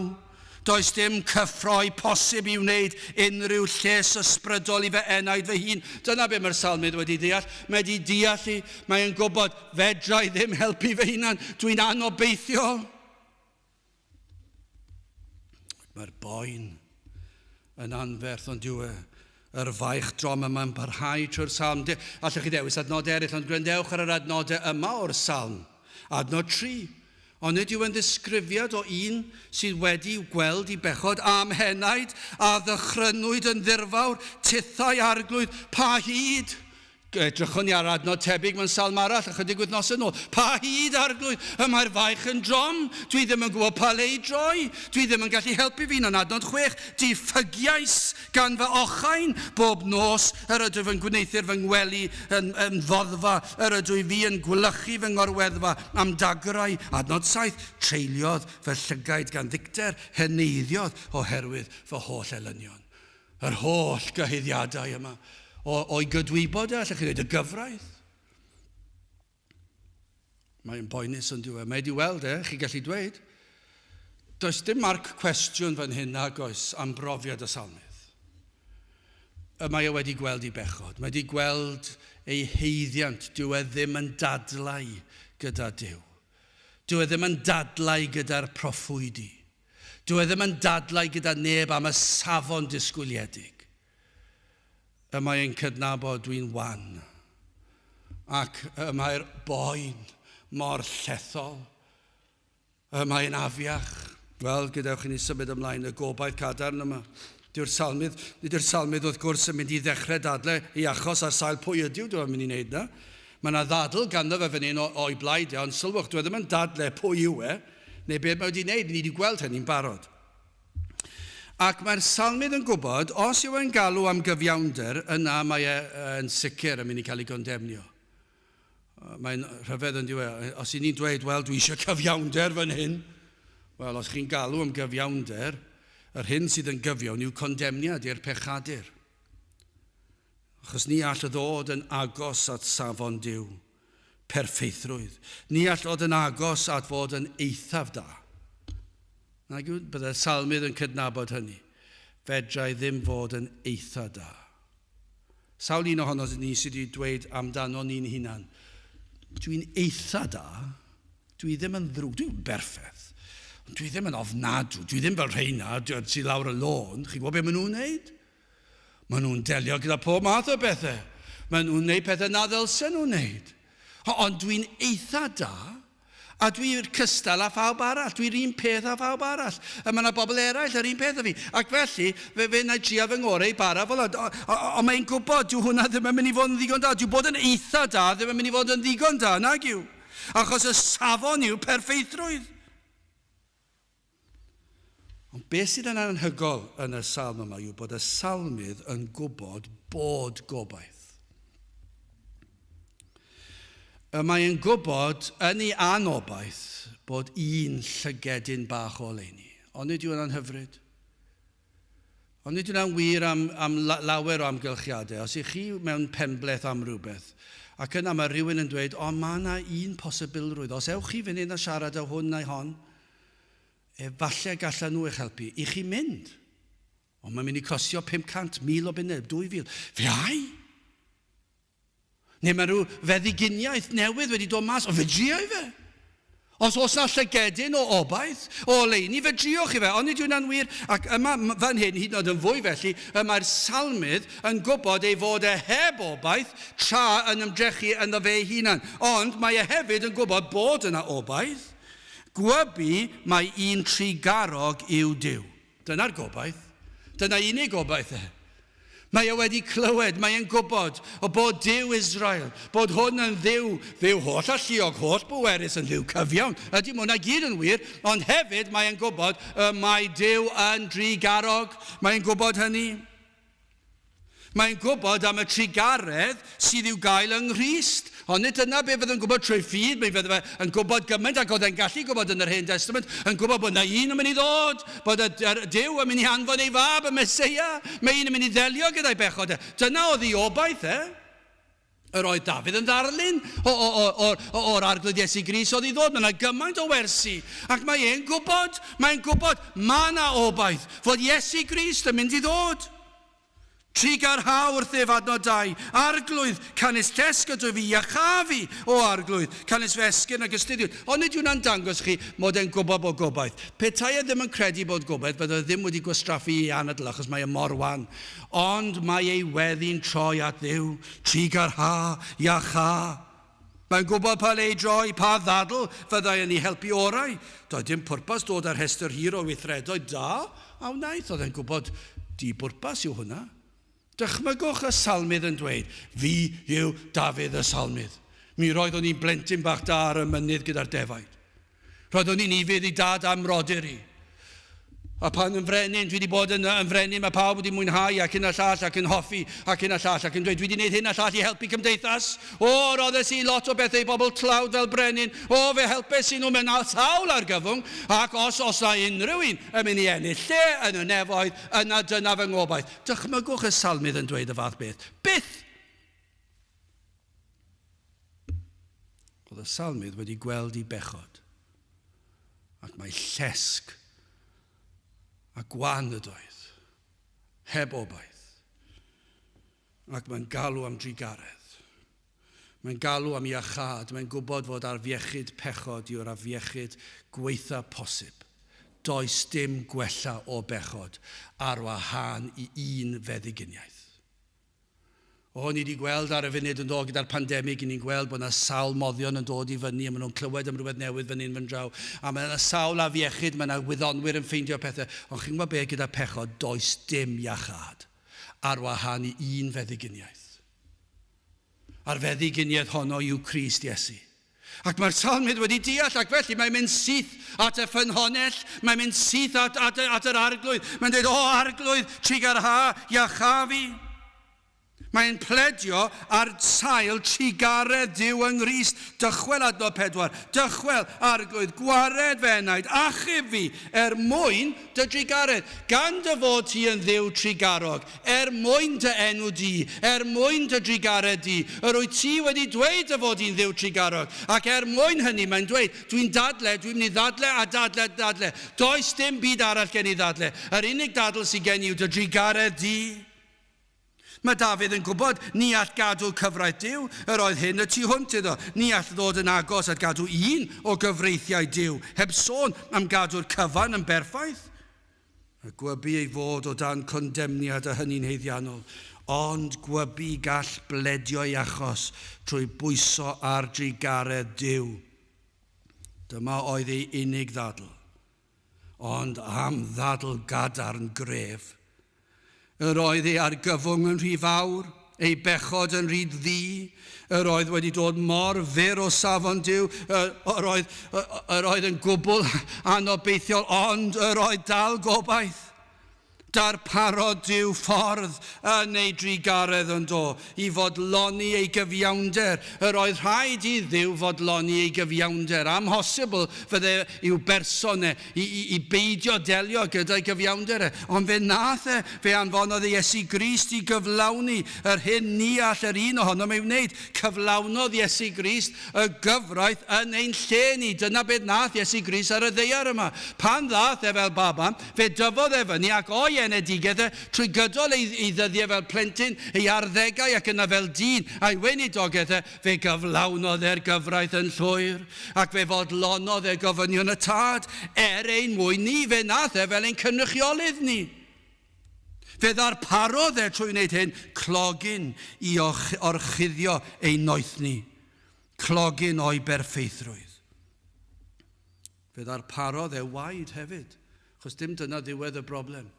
Does dim cyffroi posib i wneud unrhyw lles ysbrydol i fy enaid fy hun. Dyna be mae'r salmydd wedi deall. Mae wedi deall i, mae e'n gwybod, fedra i ddim helpu fy hunan, dwi'n anobeithiol. Mae'r boen yn anferth, ond yw e, yr faich drom yma'n parhau trwy'r salm. Allwch chi ddewis adnodau eraill, ond gwrandewch ar yr adnodau yma o'r salm. Adnod 3. Ond nid yw yn ddisgrifiad o un sydd wedi gweld i bechod am henaid a ddychrynwyd yn ddirfawr, tithau arglwydd, pa hyd? Edrychwn ni ar adnod tebyg mewn salm arall ychydig wythnosau nôl. Pa hyd, Arglwydd, y mae'r faich yn drom? Dwi ddim yn gwybod pa le i droi. Dwi ddim yn gallu helpu fi. Yn adnod 6, diffygiais gan fy ochain bob nos yr ydwyf yn gwneuthur fy ngwely yn, yn foddfa, yr ydwyf fi yn gwlychu fy ngorweddfa am dagrau. Adnod 7, treuliodd fy llygaid gan ddicter, heneiddiodd oherwydd fy holl elynion. Yr holl gyhuddiadau yma o, o'i gydwybod e, allech chi ddweud y gyfraith. Mae'n boenus yn diwedd. Mae wedi weld e, chi gallu dweud. Does dim marc cwestiwn fan hyn nag oes am brofiad y salmydd. Y mae e wedi gweld ei bechod. Mae wedi gweld ei heiddiant. Dyw e ddim yn dadlau gyda Duw. Dyw e ddim yn dadlau gyda'r proffwydi. Dyw e ddim yn dadlau gyda neb am y safon disgwyliedig. Y mae e'n cydnabod dwi'n wan. Ac y mae'r boen mor llethol. Y mae'n afiach. Wel, gadewch i ni symud ymlaen y gobaith cadarn yma. Dyw'r salmydd, nid yw'r salmydd wrth gwrs yn mynd i ddechrau dadle ei achos ar sail pwy ydyw, dyw e'n mynd i wneud na. Mae yna ddadl ganddo fe fan hyn o'i blaid e, ond sylwch, dyw e ddim yn dadle pwy yw e, neu beth mae wedi wneud, ni wedi gweld hynny'n barod. Ac mae'r salmydd yn gwybod, os yw e'n galw am gyfiawnder, yna mae e yn sicr yn mynd i cael ei gondemnio. Mae'n rhyfedd yn diwedd. E? Os i ni'n dweud, wel, dwi eisiau cyfiawnder fan hyn, wel, os chi'n galw am gyfiawnder, yr hyn sydd yn gyfiawn yw condemniad i'r pechadur. Achos ni all ddod yn agos at safon Duw, perffeithrwydd. Ni all ddod yn agos at fod yn eithaf da. Nag yw, byddai'r salmydd yn cydnabod hynny. Fedrai ddim fod yn eitha da. Sawl un ohono ni sydd wedi dweud amdano ni'n hunan, dwi'n eitha da, dwi ddim yn ddrwg, dwi'n berffaith, ond dwi ddim yn ofnadw, dwi ddim fel rheina sydd lawr y lôn, chi'n gwybod beth maen nhw'n wneud? Maen nhw'n delio gyda pob math o bethau. Maen nhw'n wneud pethau na ddylsen nhw'n wneud. Ond dwi'n eitha da, a dwi'n cystal â phawb arall. Dwi'n un peth â phawb arall. A mae yna bobl eraill yr un peth â fi. Ac felly, fe, fe wna i trio fy ngorau i bara fel yna. Ond mae'n gwybod, dyw hwnna ddim yn mynd i fod yn ddigon da. Dyw bod yn eitha da ddim yn mynd i fod yn ddigon da, nag yw. Achos y safon yw perffeithrwydd. Ond beth sydd yn anhygol yn y salm yma yw bod y salmydd yn gwybod bod gobaith. Y mae yn gwybod yn ei anobaith bod un llygedyn bach o oleuni. Ond nid yw hwnna'n hyfryd? Ond nid yw'n wir am, am lawer o amgylchiadau. Os ych chi mewn penbleth am rhywbeth, ac yna mae rhywun yn dweud, o, mae yna un posibilrwydd. Os ewch chi fan hyn a siarad â hwn neu hon, Efallai gallan nhw eich helpu i chi mynd. Ond mae'n mynd i costio 500, 1000 o bunnau, 2000. Fe ai! Neu mae rhyw feddyginiaeth newydd wedi dod mas, o fe drio i fe. Os oes na llygedyn o obaith, o oleuni, fe drioch chi fe. Ond nid yw'n wir. Ac yma, fan hyn, hyd yn oed yn fwy felly, y mae'r salmydd yn gwybod ei fod e heb obaith tra yn ymdrechu ynddo fe ei hunan. Ond mae e hefyd yn gwybod bod yna obaith. Gwybu mai un trugarog yw Duw. Dyna'r gobaith. Dyna unig gobaith e. Mae e wedi clywed, mae e'n gwybod o bod Duw Israel, bod hwn yn Dduw, Dduw holl alluog, holl bwerus, yn Dduw cyfiawn. Ydy, mae hwnna gyd yn wir, ond hefyd mae e'n gwybod y mae Duw yn drugarog. Mae'n gwybod hynny. Mae'n gwybod am y trugaredd sydd i'w gael yng Nghrist. Ond nid dyna be fydd yn gwybod trwy ffydd, mi fydd fe yn gwybod gymaint ag oedd e'n gallu gwybod yn yr Hen Testament, yn gwybod bod yna un yn mynd i ddod, bod y, yr Duw yn mynd i anfon ei fab, y Meseia, mae un yn mynd i ddelio gyda'i bechod e. Dyna oedd ei obaith e. Yr oedd Dafydd yn ddarlun o, o, o, o, o, o'r Arglwydd Iesu Grist oedd i ddod. Mae yna gymaint o wersi. Ac mae e'n gwybod, mae'n gwybod, mae yna obaith fod Iesu Grist yn mynd i ddod. Trugarha wrthyf, adnod 2, Arglwydd, canys llesg ydwyf fi, iachâ fi, o Arglwydd, canys fy esgyrn a gystuddiwyd. Ond nid yw hwnna'n dangos chi mod e'n gwybod bod gobaith. Petai e ddim yn credu bod gobaith, bydde fe ddim wedi gwastraffu ei anadl achos mae e mor wan. Ond mae ei weddi'n troi at Dduw, Trugarha, iachâ. Mae'n gwybod pa le i droi, pa ddadl fyddai yn ei helpu orau. Doedd dim pwrpas dod â rhestr hir o weithredoedd da a wnaeth. Oedd e'n gwybod di bwrpas yw hwnna. Dychmygwch y salmydd yn dweud, Fi yw Dafydd y salmydd. Mi roeddwn i'n blentyn bach da ar y mynydd gyda'r defaid. Roeddwn i'n ufudd i dad a'm mrodyr i. A pan yn frenin, dwi wedi bod yn, yn frenin, mae pawb wedi mwynhau ac hyn a llall ac yn hoffi ac hyn a llall ac yn dweud, dwi wedi gwneud hyn a llall i helpu cymdeithas. O, roddes i lot o bethau i bobl tlawd fel brenin. O, fe helpes i nhw mewn sawl argyfwng. Ac os os na unrhyw un yn mynd i ennill lle yn y nefoedd, yna dyna fy ngobaith. Dychmygwch y salmydd yn dweud y fath beth. Byth! Oedd y salmydd wedi gweld i bechod, ac mae llesg a gwan ydoedd, heb obaith, ac mae'n galw am drugaredd. Mae'n galw am iachâd, mae'n gwybod fod afiechyd pechod yw'r afiechyd gweitha posib. Does dim gwella o bechod ar wahân i un feddyginiaeth. O, ni wedi gweld ar y funud yn dod gyda'r pandemig, ni'n gweld bod yna sawl moddion yn dod i fyny, a maen nhw'n clywed am rhywbeth newydd fan hyn fan draw. A mae yna sawl afiechyd, mae yna wyddonwyr yn ffeindio pethau. Ond chi'n gwybod be gyda pechod, does dim iachâd ar wahân i un feddyginiaeth. A'r feddyginiaeth honno yw Crist Iesu. Ac mae'r salmydd wedi deall, ac felly mae'n mynd syth at y ffynhonnell, mae'n mynd syth at, at, at yr arglwydd. Mae'n dweud, o arglwydd, trugarha, iachâ fi. Mae'n pledio ar sail trugaredd Duw yng Nghrist. Dychwel adnod 4. Dychwel, arglwydd, gwared fy enaid, achub fi, er mwyn dy drugaredd. Gan dy fod ti yn Dduw trugarog, Er mwyn dy enw di, er mwyn dy drugaredd di, yr wyt ti wedi dweud dy fod di'n Dduw trugarog, ac er mwyn hynny, mae'n dweud, dwi'n dadle, dwi'n mynd i ddadle a dadle a dadle. Does dim byd arall gen i ddadle. Yr unig dadl sydd gen i yw dy drugaredd di. Mae Dafydd yn gwybod, ni all gadw cyfraith Duw, yr oedd hyn y tu hwnt iddo. Ni all ddod yn agos at gadw un o gyfreithiau Duw, heb sôn am gadw'r cyfan yn berffaith. A gwybu ei fod o dan condemniad a hynny'n haeddiannol, ond gwybu gall bledio ei achos trwy bwyso ar drugaredd Duw. Dyma oedd ei unig ddadl. Ond am ddadl gadarn gref. Yr oedd ei argyfwng yn rhy fawr, ei bechod yn rhy ddu, yr oedd wedi dod mor fyr o safon Duw, yr oedd, yr oedd yn gwbl anobeithiol, ond yr oedd dal gobaith. Darparodd Duw ffordd yn ei drugaredd yn do, i fodloni ei gyfiawnder. Yr oedd rhaid i Dduw fodloni ei gyfiawnder. Amhosibl fydde i'w berson e i, i, i beidio delio gyda'i gyfiawnder e. Ond fe nath e, fe anfonodd e Iesu Grist i gyflawni yr hyn ni all yr un ohonom ei wneud. Cyflawnodd Iesu Grist y gyfraith yn ein lle ni. Dyna beth nath Iesu Grist ar y ddaear yma. Pan ddath e fel baban, fe dyfodd e fyny ac o'i enedigedd e trwy gydol ei, ei ddyddiau fel plentyn, ei arddegau ac yna fel dyn, a'i weinidogaeth e, Fe gyflawnodd e'r gyfraith yn llwyr, ac fe fodlonodd e gofynion y Tad, er ein mwyn ni, fe nath e fel ein cynrychiolydd ni. Fe ddarparodd e trwy wneud hyn clogyn i orchuddio ein noethni, clogyn o'i berffeithrwydd. Fe ddarparodd e waed hefyd, achos dim dyna ddiwedd y broblem.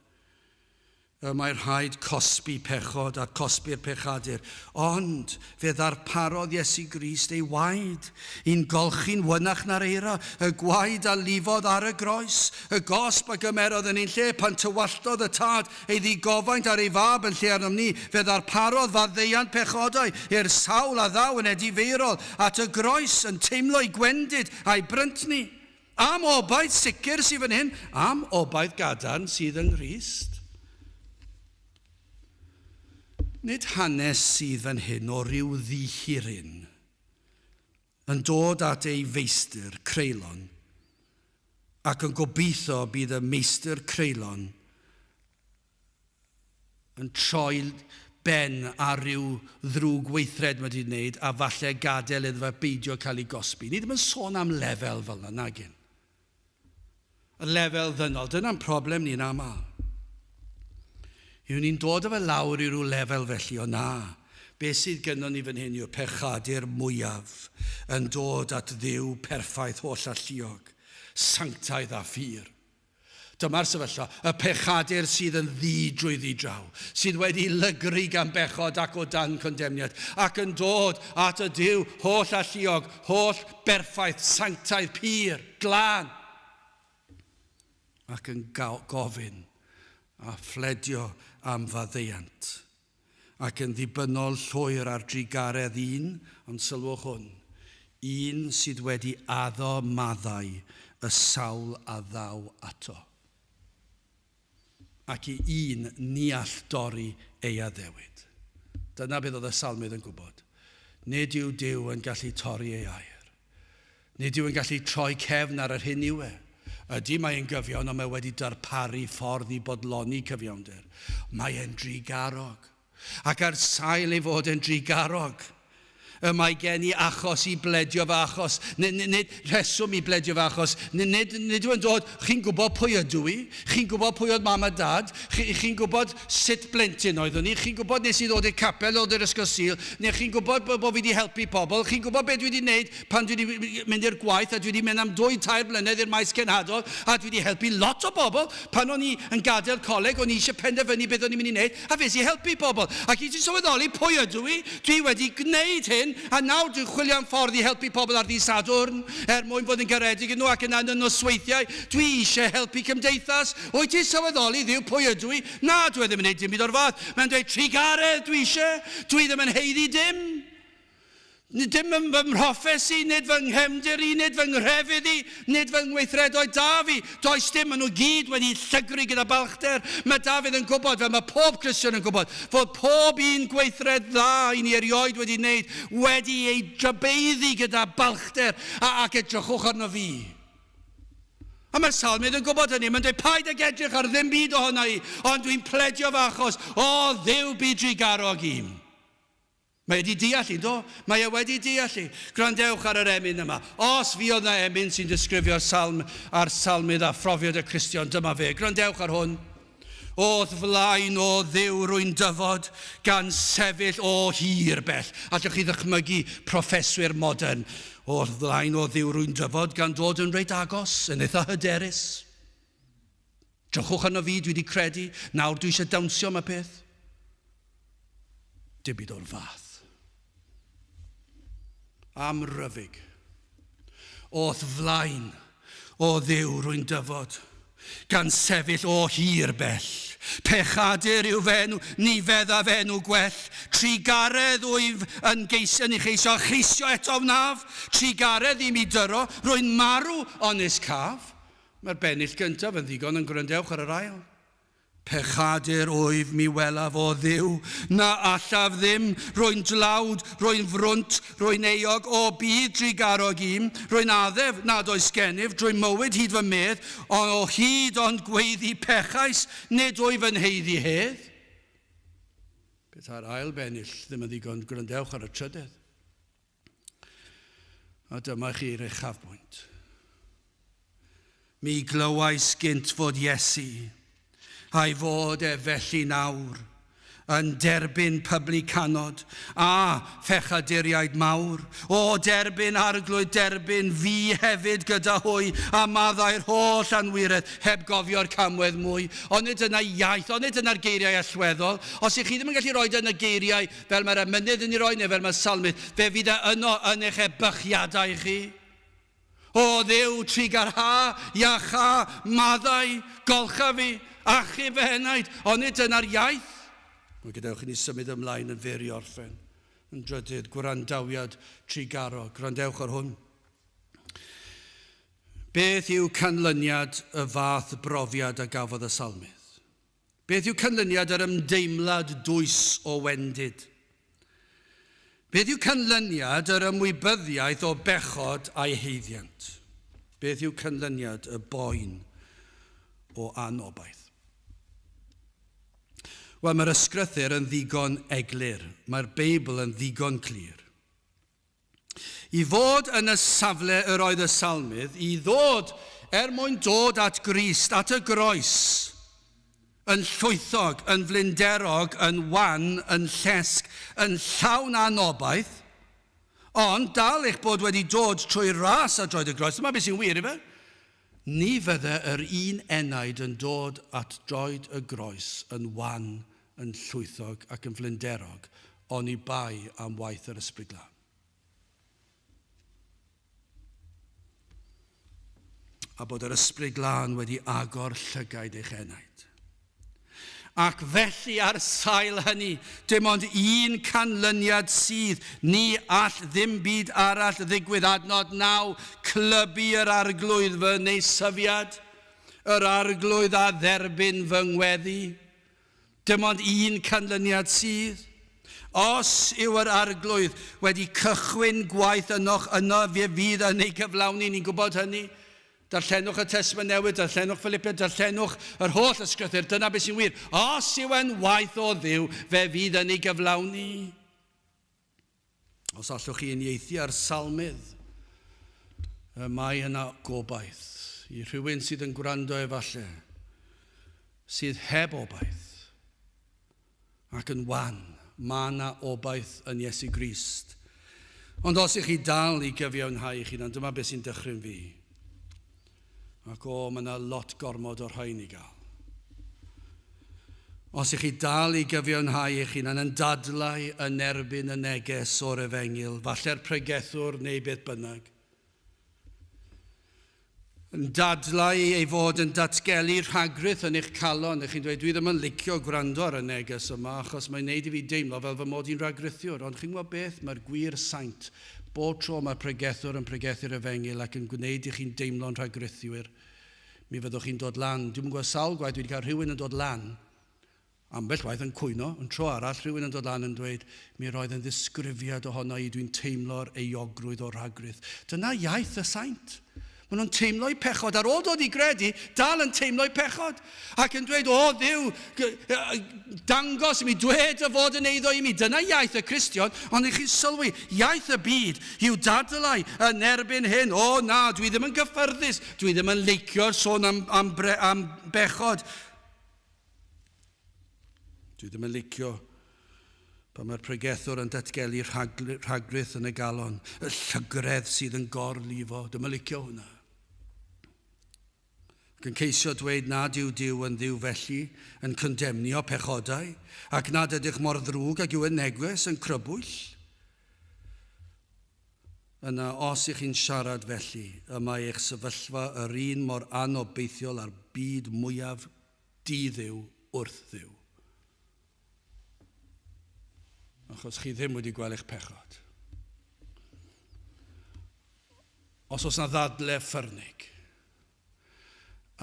Y mae rhaid cosbi pechod a cosbi'r pechadur, ond fe ddarparodd Iesu Grist ei waed i'n golchi'n wynach na'r eira, y gwaed a lifodd ar y groes, y gosb a gymerodd yn ein lle pan tywalltodd y Tad ei ddigofaint ar ei Fab yn lle arnom ni, fe ddarparodd faddeuant pechodau i'r sawl a ddaw yn edifeirol at y groes, yn teimlo'i gwendid a'i bryntni. Am obaith sicr sydd fan hyn, am obaith gadarn sydd yng Nghrist. Nid hanes sydd fan hyn o ryw ddihiryn yn dod at ei feistr creulon ac yn gobeithio bydd y meistr creulon yn troi ben ar ryw ddrwg weithred mae wedi wneud a falle gadael iddo fe beidio cael ei gosbi. Ni ddim yn sôn am lefel fel yna, nagyn. Y lefel ddynol, dyna'n problem ni'n aml. Yw ni'n dod â fe lawr i ryw lefel felly, o na. Be sydd gynnon ni fan hyn yw'r pechadur mwyaf yn dod at Dduw perffaith holl alluog, sanctaidd a phur. Dyma'r sefyllfa, y pechadur sydd yn ddu drwyddi draw, sydd wedi lygru gan bechod ac o dan condemniad, ac yn dod at y Duw holl alluog, holl berffaith, sanctaidd, pur, glân, ac yn gofyn a phledio am faddeuant, ac yn ddibynnol llwyr ar drugaredd un, ond sylwch hwn, un sydd wedi addo maddau y sawl a ddaw ato, ac i un ni all dorri ei addewid. Dyna beth oedd y Salmydd yn gwybod. Nid yw Duw yn gallu torri ei air. Nid yw yn gallu troi cefn ar yr hyn yw e. Ydy, mae e'n gyfiawn, ond mae wedi darparu ffordd i bodloni cyfiawnder. Mae e'n drugarog. Ac ar sail ei fod e'n drugarog, y mae gen i achos i bledio fy achos, nid, nid rheswm i bledio fy achos, nid, nid, nid yw'n dod, chi'n gwybod pwy ydw i, chi'n gwybod pwy oedd mam a dad, chi'n chi gwybod sut blentyn oeddwn i, chi'n gwybod nes i ddod i'r capel, ddod i'r ysgol Sul, neu chi'n gwybod bod, bod fi wedi helpu pobl, chi'n gwybod beth dwi wedi wneud pan dwi wedi mynd i'r gwaith a dwi wedi mynd am dwy, tair blynedd i'r maes cenhadol a dwi wedi helpu lot o bobl. Pan o'n i yn gadael coleg, o'n i eisiau penderfynu beth o'n i'n mynd i wneud a fes i helpu pobl. Ac i ti sylweddoli pwy ydw i, dwi wedi gwneud hyn a nawr dwi'n chwilio am ffordd i helpu pobl ar ddydd Sadwrn er mwyn bod yn garedig iddyn nhw ac yna yn y nosweithiau dwi eisiau helpu cymdeithas. Wyt ti'n sylweddoli, Dduw, pwy ydw i? Na, dwi e ddim yn gwneud dim byd o'r fath. Mae'n dweud, trugaredd dwi eisiau, dwi ddim yn haeddu dim. Dim yn fy mhroffes i, nid fy nghefndir i, nid fy nghrefydd i, nid fy ngweithredoedd da fi. Does dim, maen nhw gyd wedi llygru gyda balchder. Mae Dafydd yn gwybod, fel mae pob Cristion yn gwybod, fod pob un gweithred dda i ni erioed wedi wneud wedi ei drybeiddi gyda balchder a ac edrychwch arno fi. A mae'r salmydd yn gwybod hynny. Mae'n dweud, paid ag edrych ar ddim byd ohono i, ond dwi'n pledio fy achos. O, Dduw bu drugarog i'm. Mae wedi deall i, do? Mae e wedi deall i. Gwrandewch ar yr emyn yma. Os fuodd na emyn sy'n disgrifio'r salm a'r salmydd a phrofiad y Cristion, dyma fe. Gwrandewch ar hwn. O'th flaen, o Dduw, rwy'n dyfod, gan sefyll o hir bell. Allwch chi ddychmygu proffeswyr modern? O'th flaen, o Dduw, rwy'n dyfod, gan dod yn reit agos, yn eitha hyderus. Drychwch arno fi, dwi wedi credu, nawr dwi eisiau dawnsio am y peth. Dim byd o'r fath. Am ryfig. O'th flaen, o Dduw, rwy'n dyfod, gan sefyll o hir bell. Pechadur yw fy enw, ni feddaf enw gwell. Trugaredd wyf yn geis, yn ei cheisio, a cheisio eto wnaf. Trugaredd i mi dyro, rwy'n marw onis caf. Mae'r bennill gyntaf yn ddigon, ond gwrandewch ar yr ail. Pechadur wyf, mi welaf, o Dduw, na allaf ddim, rwy'n dlawd, rwy'n frwnt, rwy'n euog, o bydd drugarog i'm, rwy'n addef nad oes gennyf drwy mywyd hyd fy medd, ond o hyd ond gweiddi pechais, nid wyf yn haeddu hedd. Petai'r ail bennill ddim yn ddigon, gwrandewch ar y trydedd. A dyma chi'r uchafbwynt. Mi glywais gynt fod Iesu, a'i fod e felly nawr, yn derbyn publicanod a phechaduriaid mawr. O, derbyn Arglwydd, derbyn fi hefyd gyda hwy a maddau'r holl anwiredd heb gofio'r camwedd mwy. Ond nid yna iaith, ond nid yna'r geiriau allweddol. Os ych chi ddim yn gallu rhoi yn y geiriau fel mae'r emynydd yn ei roi neu fel mae'r salmydd, fe fydd e yno yn eich ebychiadau chi. O Dduw, trugarha, iacha, maddau, golcha fi, achub fy henaid, ond nid dyna'r iaith. Wel, gadewch i ni symud ymlaen yn fyr i orffen. Yn drydydd, gwrandawiad trugarog. Gwrandewch ar hwn. Beth yw canlyniad y fath brofiad a gafodd y salmydd? Beth yw canlyniad yr ymdeimlad dwys o wendid? Beth yw canlyniad yr ymwybyddiaeth o bechod a'i haeddiant? Beth yw canlyniad y boen o anobaith? Wel, mae'r ysgrythur yn ddigon eglur. Mae'r Beibl yn ddigon clir. I fod yn y safle yr oedd y salmydd, i ddod er mwyn dod at Grist, at y groes, yn llwythog, yn flinderog, yn wan, yn llesg, yn llawn anobaith, ond dal eich bod wedi dod trwy ras a droed y groes. Dyma beth sy'n wir, ife? Ni fydde yr un enaid yn dod at droed y groes yn wan, yn llwythog ac yn flinderog, oni bai am waith yr Ysbryd Glân. A bod yr Ysbryd Glân wedi agor llygaid eich enaid. Ac felly ar sail hynny, dim ond un canlyniad sydd, ni all ddim byd arall ddigwydd. Adnod 9, clybu yr Arglwydd fy neisyfiad, yr Arglwydd a dderbyn fy ngweddi. Dim ond un canlyniad sydd. Os yw yr Arglwydd wedi cychwyn gwaith ynoch, yno fe fydd yn ei gyflawni, ni'n gwybod hynny. Darllenwch y Testament Newydd, darllenwch Philippiaid, darllenwch yr holl ysgrythur, dyna beth sy'n wir. Os yw e'n waith o Dduw, fe fydd yn ei gyflawni. Os allwch chi uniaethu â'r salmydd, y mae yna gobaith i rhywun sydd yn gwrando efallai, sydd heb obaith ac yn wan. Mae yna obaith yn Iesu Grist. Ond os ych chi dal i gyfiawnhau eich hunan, dyma beth sy'n dychryn fi. Ac o, mae yna lot gormod o'r rhain i gael. Os ych chi dal i gyfiawnhau eich hunan yn dadlau yn erbyn y neges o'r efengyl, falle'r pregethwr neu beth bynnag, yn dadlau ei fod yn datgelu rhagrith yn eich calon, ych chi'n dweud, dwi ddim yn licio gwrando ar y neges yma, achos mae'n neud i fi deimlo fel fy mod i'n rhagrithiwr. Ond chi'n gwybod beth? Mae'r gwir saint. Bob tro mae'r pregethwr yn pregethu'r efengyl ac yn gwneud i chi'n deimlo'n rhagrithiwyr, mi fyddwch chi'n dod lan. Dwi'm yn gwybod sawl gwaith dwi wedi cael rhywun yn dod lan, ambell waith yn cwyno, yn tro arall rhywun yn dod lan yn dweud, mi roedd yn ddisgrifiad ohono i, dwi'n teimlo'r euogrwydd o'r rhagrith. Dyna iaith y saint. Maen nhw'n teimlo'u pechod. Ar ôl dod i gredu, dal yn teimlo'u pechod. Ac yn dweud, o Dduw, dangos i mi, dwed dy fod yn eiddo i mi. Dyna iaith y Cristion, ond i chi sylwi, iaith y byd yw dadlau yn erbyn hyn. O na, dwi ddim yn gyffyrddus, dwi ddim yn leicio'r sôn am, am, bre, am bechod. Dwi ddim yn licio pan mae'r pregethwr yn datgelu rhagrith yn y galon, y llygredd sydd yn gorlifo. Dwi'm yn licio hwnna. Ac yn ceisio dweud nad yw Duw yn dduw felly, yn condemnio pechodau, ac nad ydych mor ddrwg ag yw y neges yn crybwyll. Yna, os ych chi'n siarad felly, y mae eich sefyllfa yr un mor anobeithiol â'r byd mwyaf di-Dduw wrth Dduw. Achos chi ddim wedi gweld eich pechod. Os oes na ddadle ffyrnig,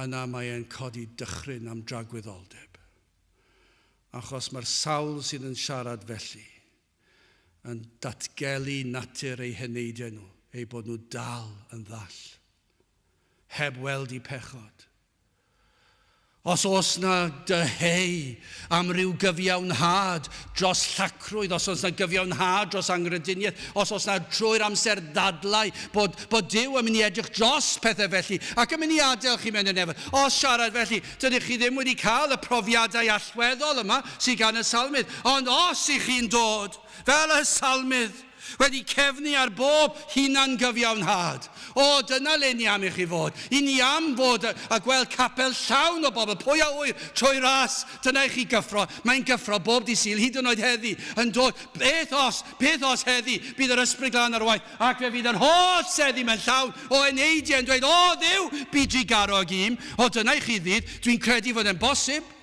yna mae e'n codi dychryn am dragwyddoldeb. Achos mae'r sawl sydd yn siarad felly yn datgelu natur eu heneidiau nhw, eu bod nhw dal yn ddall, heb weld eu pechod. Os oes na dyheu am ryw gyfiawnhad dros llacrwydd, os oes na gyfiawnhad dros anghrediniaeth, os oes na trwy'r amser ddadlau bod, bod Duw yn mynd i edrych dros pethau felly ac yn mynd i adael chi mewn y nefoedd. Os siarad felly, dydych chi ddim wedi cael y profiadau allweddol yma sydd gan y salmydd. Ond os ych chi'n dod fel y salmydd, wedi cefnu ar bob hunan gyfiawnhad. O, dyna le ni am i chi fod. I ni am fod a gweld capel llawn o bobl. Pwy a ŵyr trwy ras, dyna i chi gyffro. Mae'n gyffro bob dydd Sul, hyd yn oed heddi, yn dod. Beth os, beth os heddi, bydd yr Ysbryd Glân ar waith, ac fe fydd yr holl seddi mewn llawn o eneidiau yn dweud, o Dduw, bu drugarog i'm. O, dyna i chi ddydd. Dwi'n credu fod e'n bosib.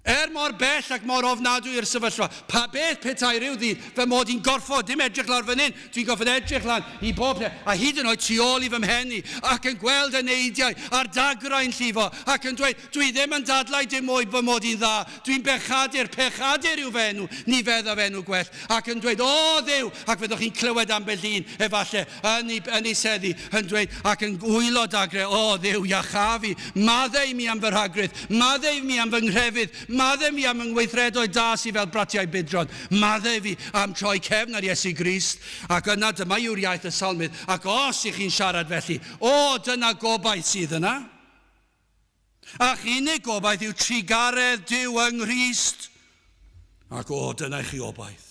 Er mor bell ac mor ofnadwy yw'r sefyllfa, pa beth petai rhyw ddydd fy mod i'n gorfod dim edrych lawr fan hyn, dwi'n gorfod edrych lan i bob lle, a hyd yn oed tu ôl i fy mhen i, ac yn gweld y neidiau a'r dagrau'n llifo, ac yn dweud, dwi ddim yn dadlau dim mwy fy mod i'n dda, dwi'n bechadur, pechadur yw fy enw, ni feddaf enw gwell, ac yn dweud, o Dduw, ac fyddwch chi'n clywed ambell un, efallai, yn ei, yn ei seddi, yn dweud, ac yn wylo dagre, o Dduw, iachâ fi, maddau i mi am fy rhagrith, maddau i mi am fy nghrefydd, maddau mi am fy ngweithredoedd da sydd fel bratiau budron, maddau fi am troi cefn ar Iesu Grist. Ac yna dyma yw'r iaith y salmydd, ac os ych chi'n siarad felly, o, dyna gobaith sydd yna. A'ch unig gobaith yw trugaredd Duw yng Nghrist. Ac o, dyna i chi obaith.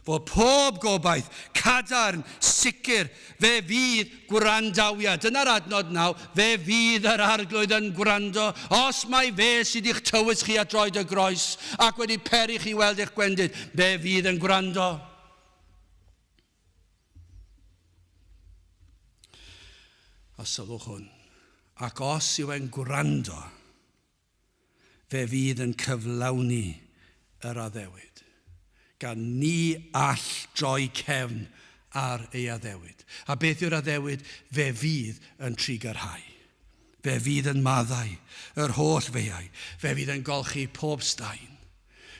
Fod pob gobaith, cadarn, sicr, fe fydd gwrandawiad. Dyna'r adnod naw, fe fydd yr Arglwydd yn gwrando, os mai fe sydd i'ch tywys chi at droed y groes, ac wedi peri chi weld eich gwendid, fe fydd yn gwrando. A sylwch hwn, ac os yw e'n gwrando, fe fydd yn cyflawni yr addewid, gan ni all droi cefn ar ei addewid. A beth yw'r addewid? Fe fydd yn trugarhau. Fe fydd yn maddau yr holl feiau. Fe fydd yn golchi pob staen.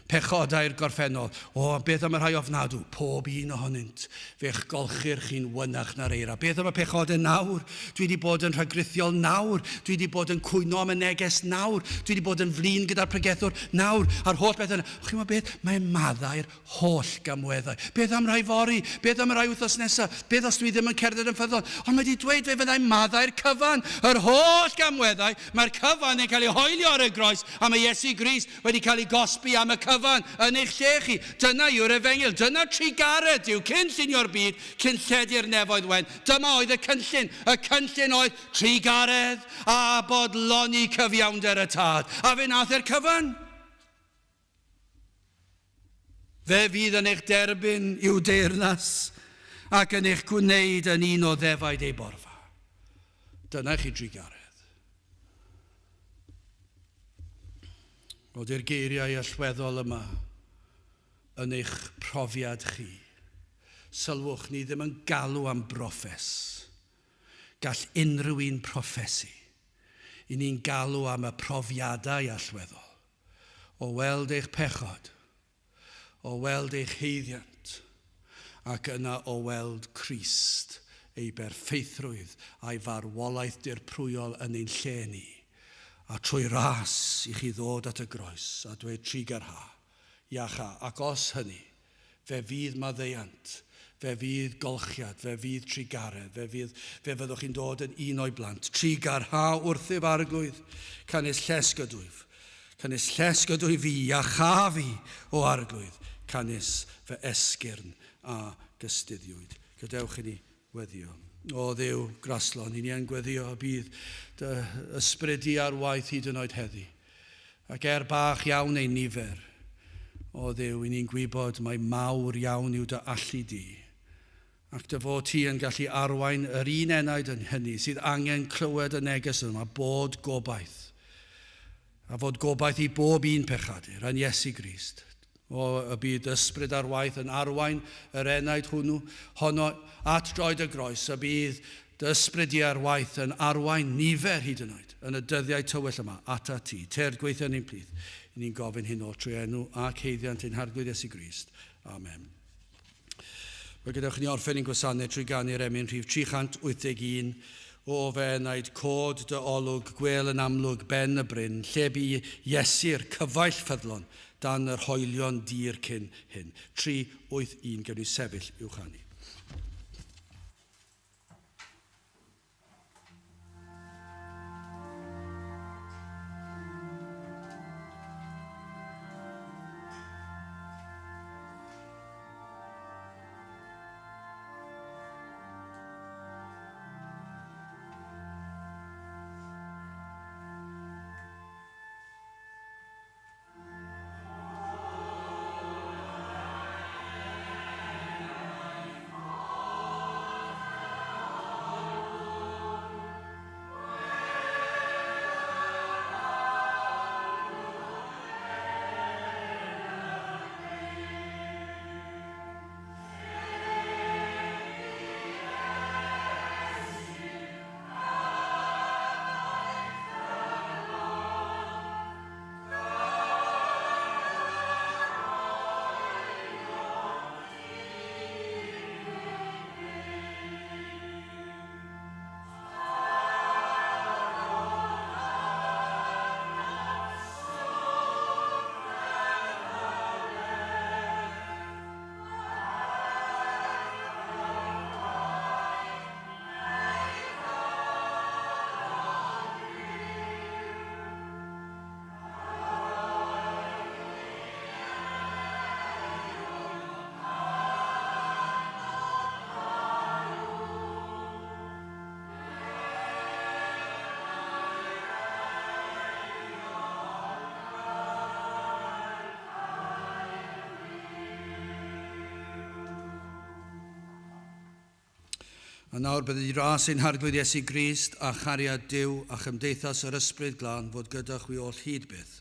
Pechodau'r gorffennol. O, beth am y rhai ofnadw? Pob un ohonynt. Fe'ch golchir chi'n wynach na'r eira. Beth am y pechodau nawr? Dwi wedi bod yn rhagrithiol nawr. Dwi wedi bod yn cwyno am y neges nawr. Dwi wedi bod yn flin gyda'r pregethwr nawr. A'r holl beth yna. Chi'n gwybod beth? Mae'n maddau'r holl gamweddau. Beth am rhai fory? Beth am y rhai wythnos nesaf? Beth os dwi ddim yn cerdded yn ffyddlon? Ond mae wedi dweud fe fyddai'n maddau'r cyfan. Yr holl gamweddau. Mae'r cyfan yn cael ei hoelio ar y groes a mae Iesu Grist wedi cael ei gosbi am y cyfan yn eich lle chi. Dyna yw'r efengyl. Dyna trugaredd Duw cyn llunio'r byd, cyn lledu'r nefoedd wen. Dyma oedd y cynllun. Y cynllun oedd trugaredd a bodloni cyfiawnder y Tad. A fe nath e'r cyfan. Fe fydd yn eich derbyn i'w deyrnas ac yn eich gwneud yn un o ddefaid ei borfa. Dyna chi drugaredd. Ody'r geiriau allweddol yma yn eich profiad chi. Sylwch, ni ddim yn galw am broffes. Gall unrhyw un proffesu. I ni'n galw am y profiadau allweddol o weld eich pechod, o weld eich haeddiant, ac yna o weld Crist, ei berffeithrwydd a'i farwolaeth dirprwyol yn ein lle ni, a trwy ras i chi ddod at y groes a dweud trugarha, iacha, ac os hynny, fe fydd maddeuant, fe fydd golchiad, fe fydd trugaredd, fe, fydd, fe fyddwch chi'n dod yn un o'i blant. Trugarha wrthyf arglwydd, canys llesg ydwyf. Canys llesg ydwyf fi, iachâ fi, o arglwydd, canys fy esgyrn a gystuddiwyd. Gadewch i ni weddio. O Dduw, graslon, i ni yn gweddio y bydd dy ysbryd di ar waith hyd yn oed heddi. Ac er bach iawn ein nifer, o Dduw, i ni'n gwybod mai mawr iawn yw dy allu di, ac dy fod ti yn gallu arwain yr un enaid yn hynny sydd angen clywed y neges yma, bod gobaith, a fod gobaith i bob un pechadur yn Iesu Grist. O, y bydd ysbryd ar waith yn arwain yr enaid hwnnw, honno at droed y groes, y bydd dy ysbryd di ar waith yn arwain nifer hyd yn oed yn y dyddiau tywyll yma atat ti. Tyrd gweithio yn ein plith. I ni'n gofyn hyn oll trwy enw ac haeddiant ein Harglwydd Iesu Grist. Amen. Wel, gadewch i ni orffen ein gwasanaeth trwy ganu'r emyn rhif 381. O fe enaid cod dy olwg gwel yn amlwg ben y bryn, lle bu Iesu'r cyfaill ffyddlon dan yr hoelion dir cyn hyn. 3, 8, 1, gewn ni sefyll i'w chanu. A nawr bydd i ras ein Harglwydd Iesu Grist a chariad Duw a chymdeithas yr Ysbryd Glân fod gyda chwi oll hyd byth.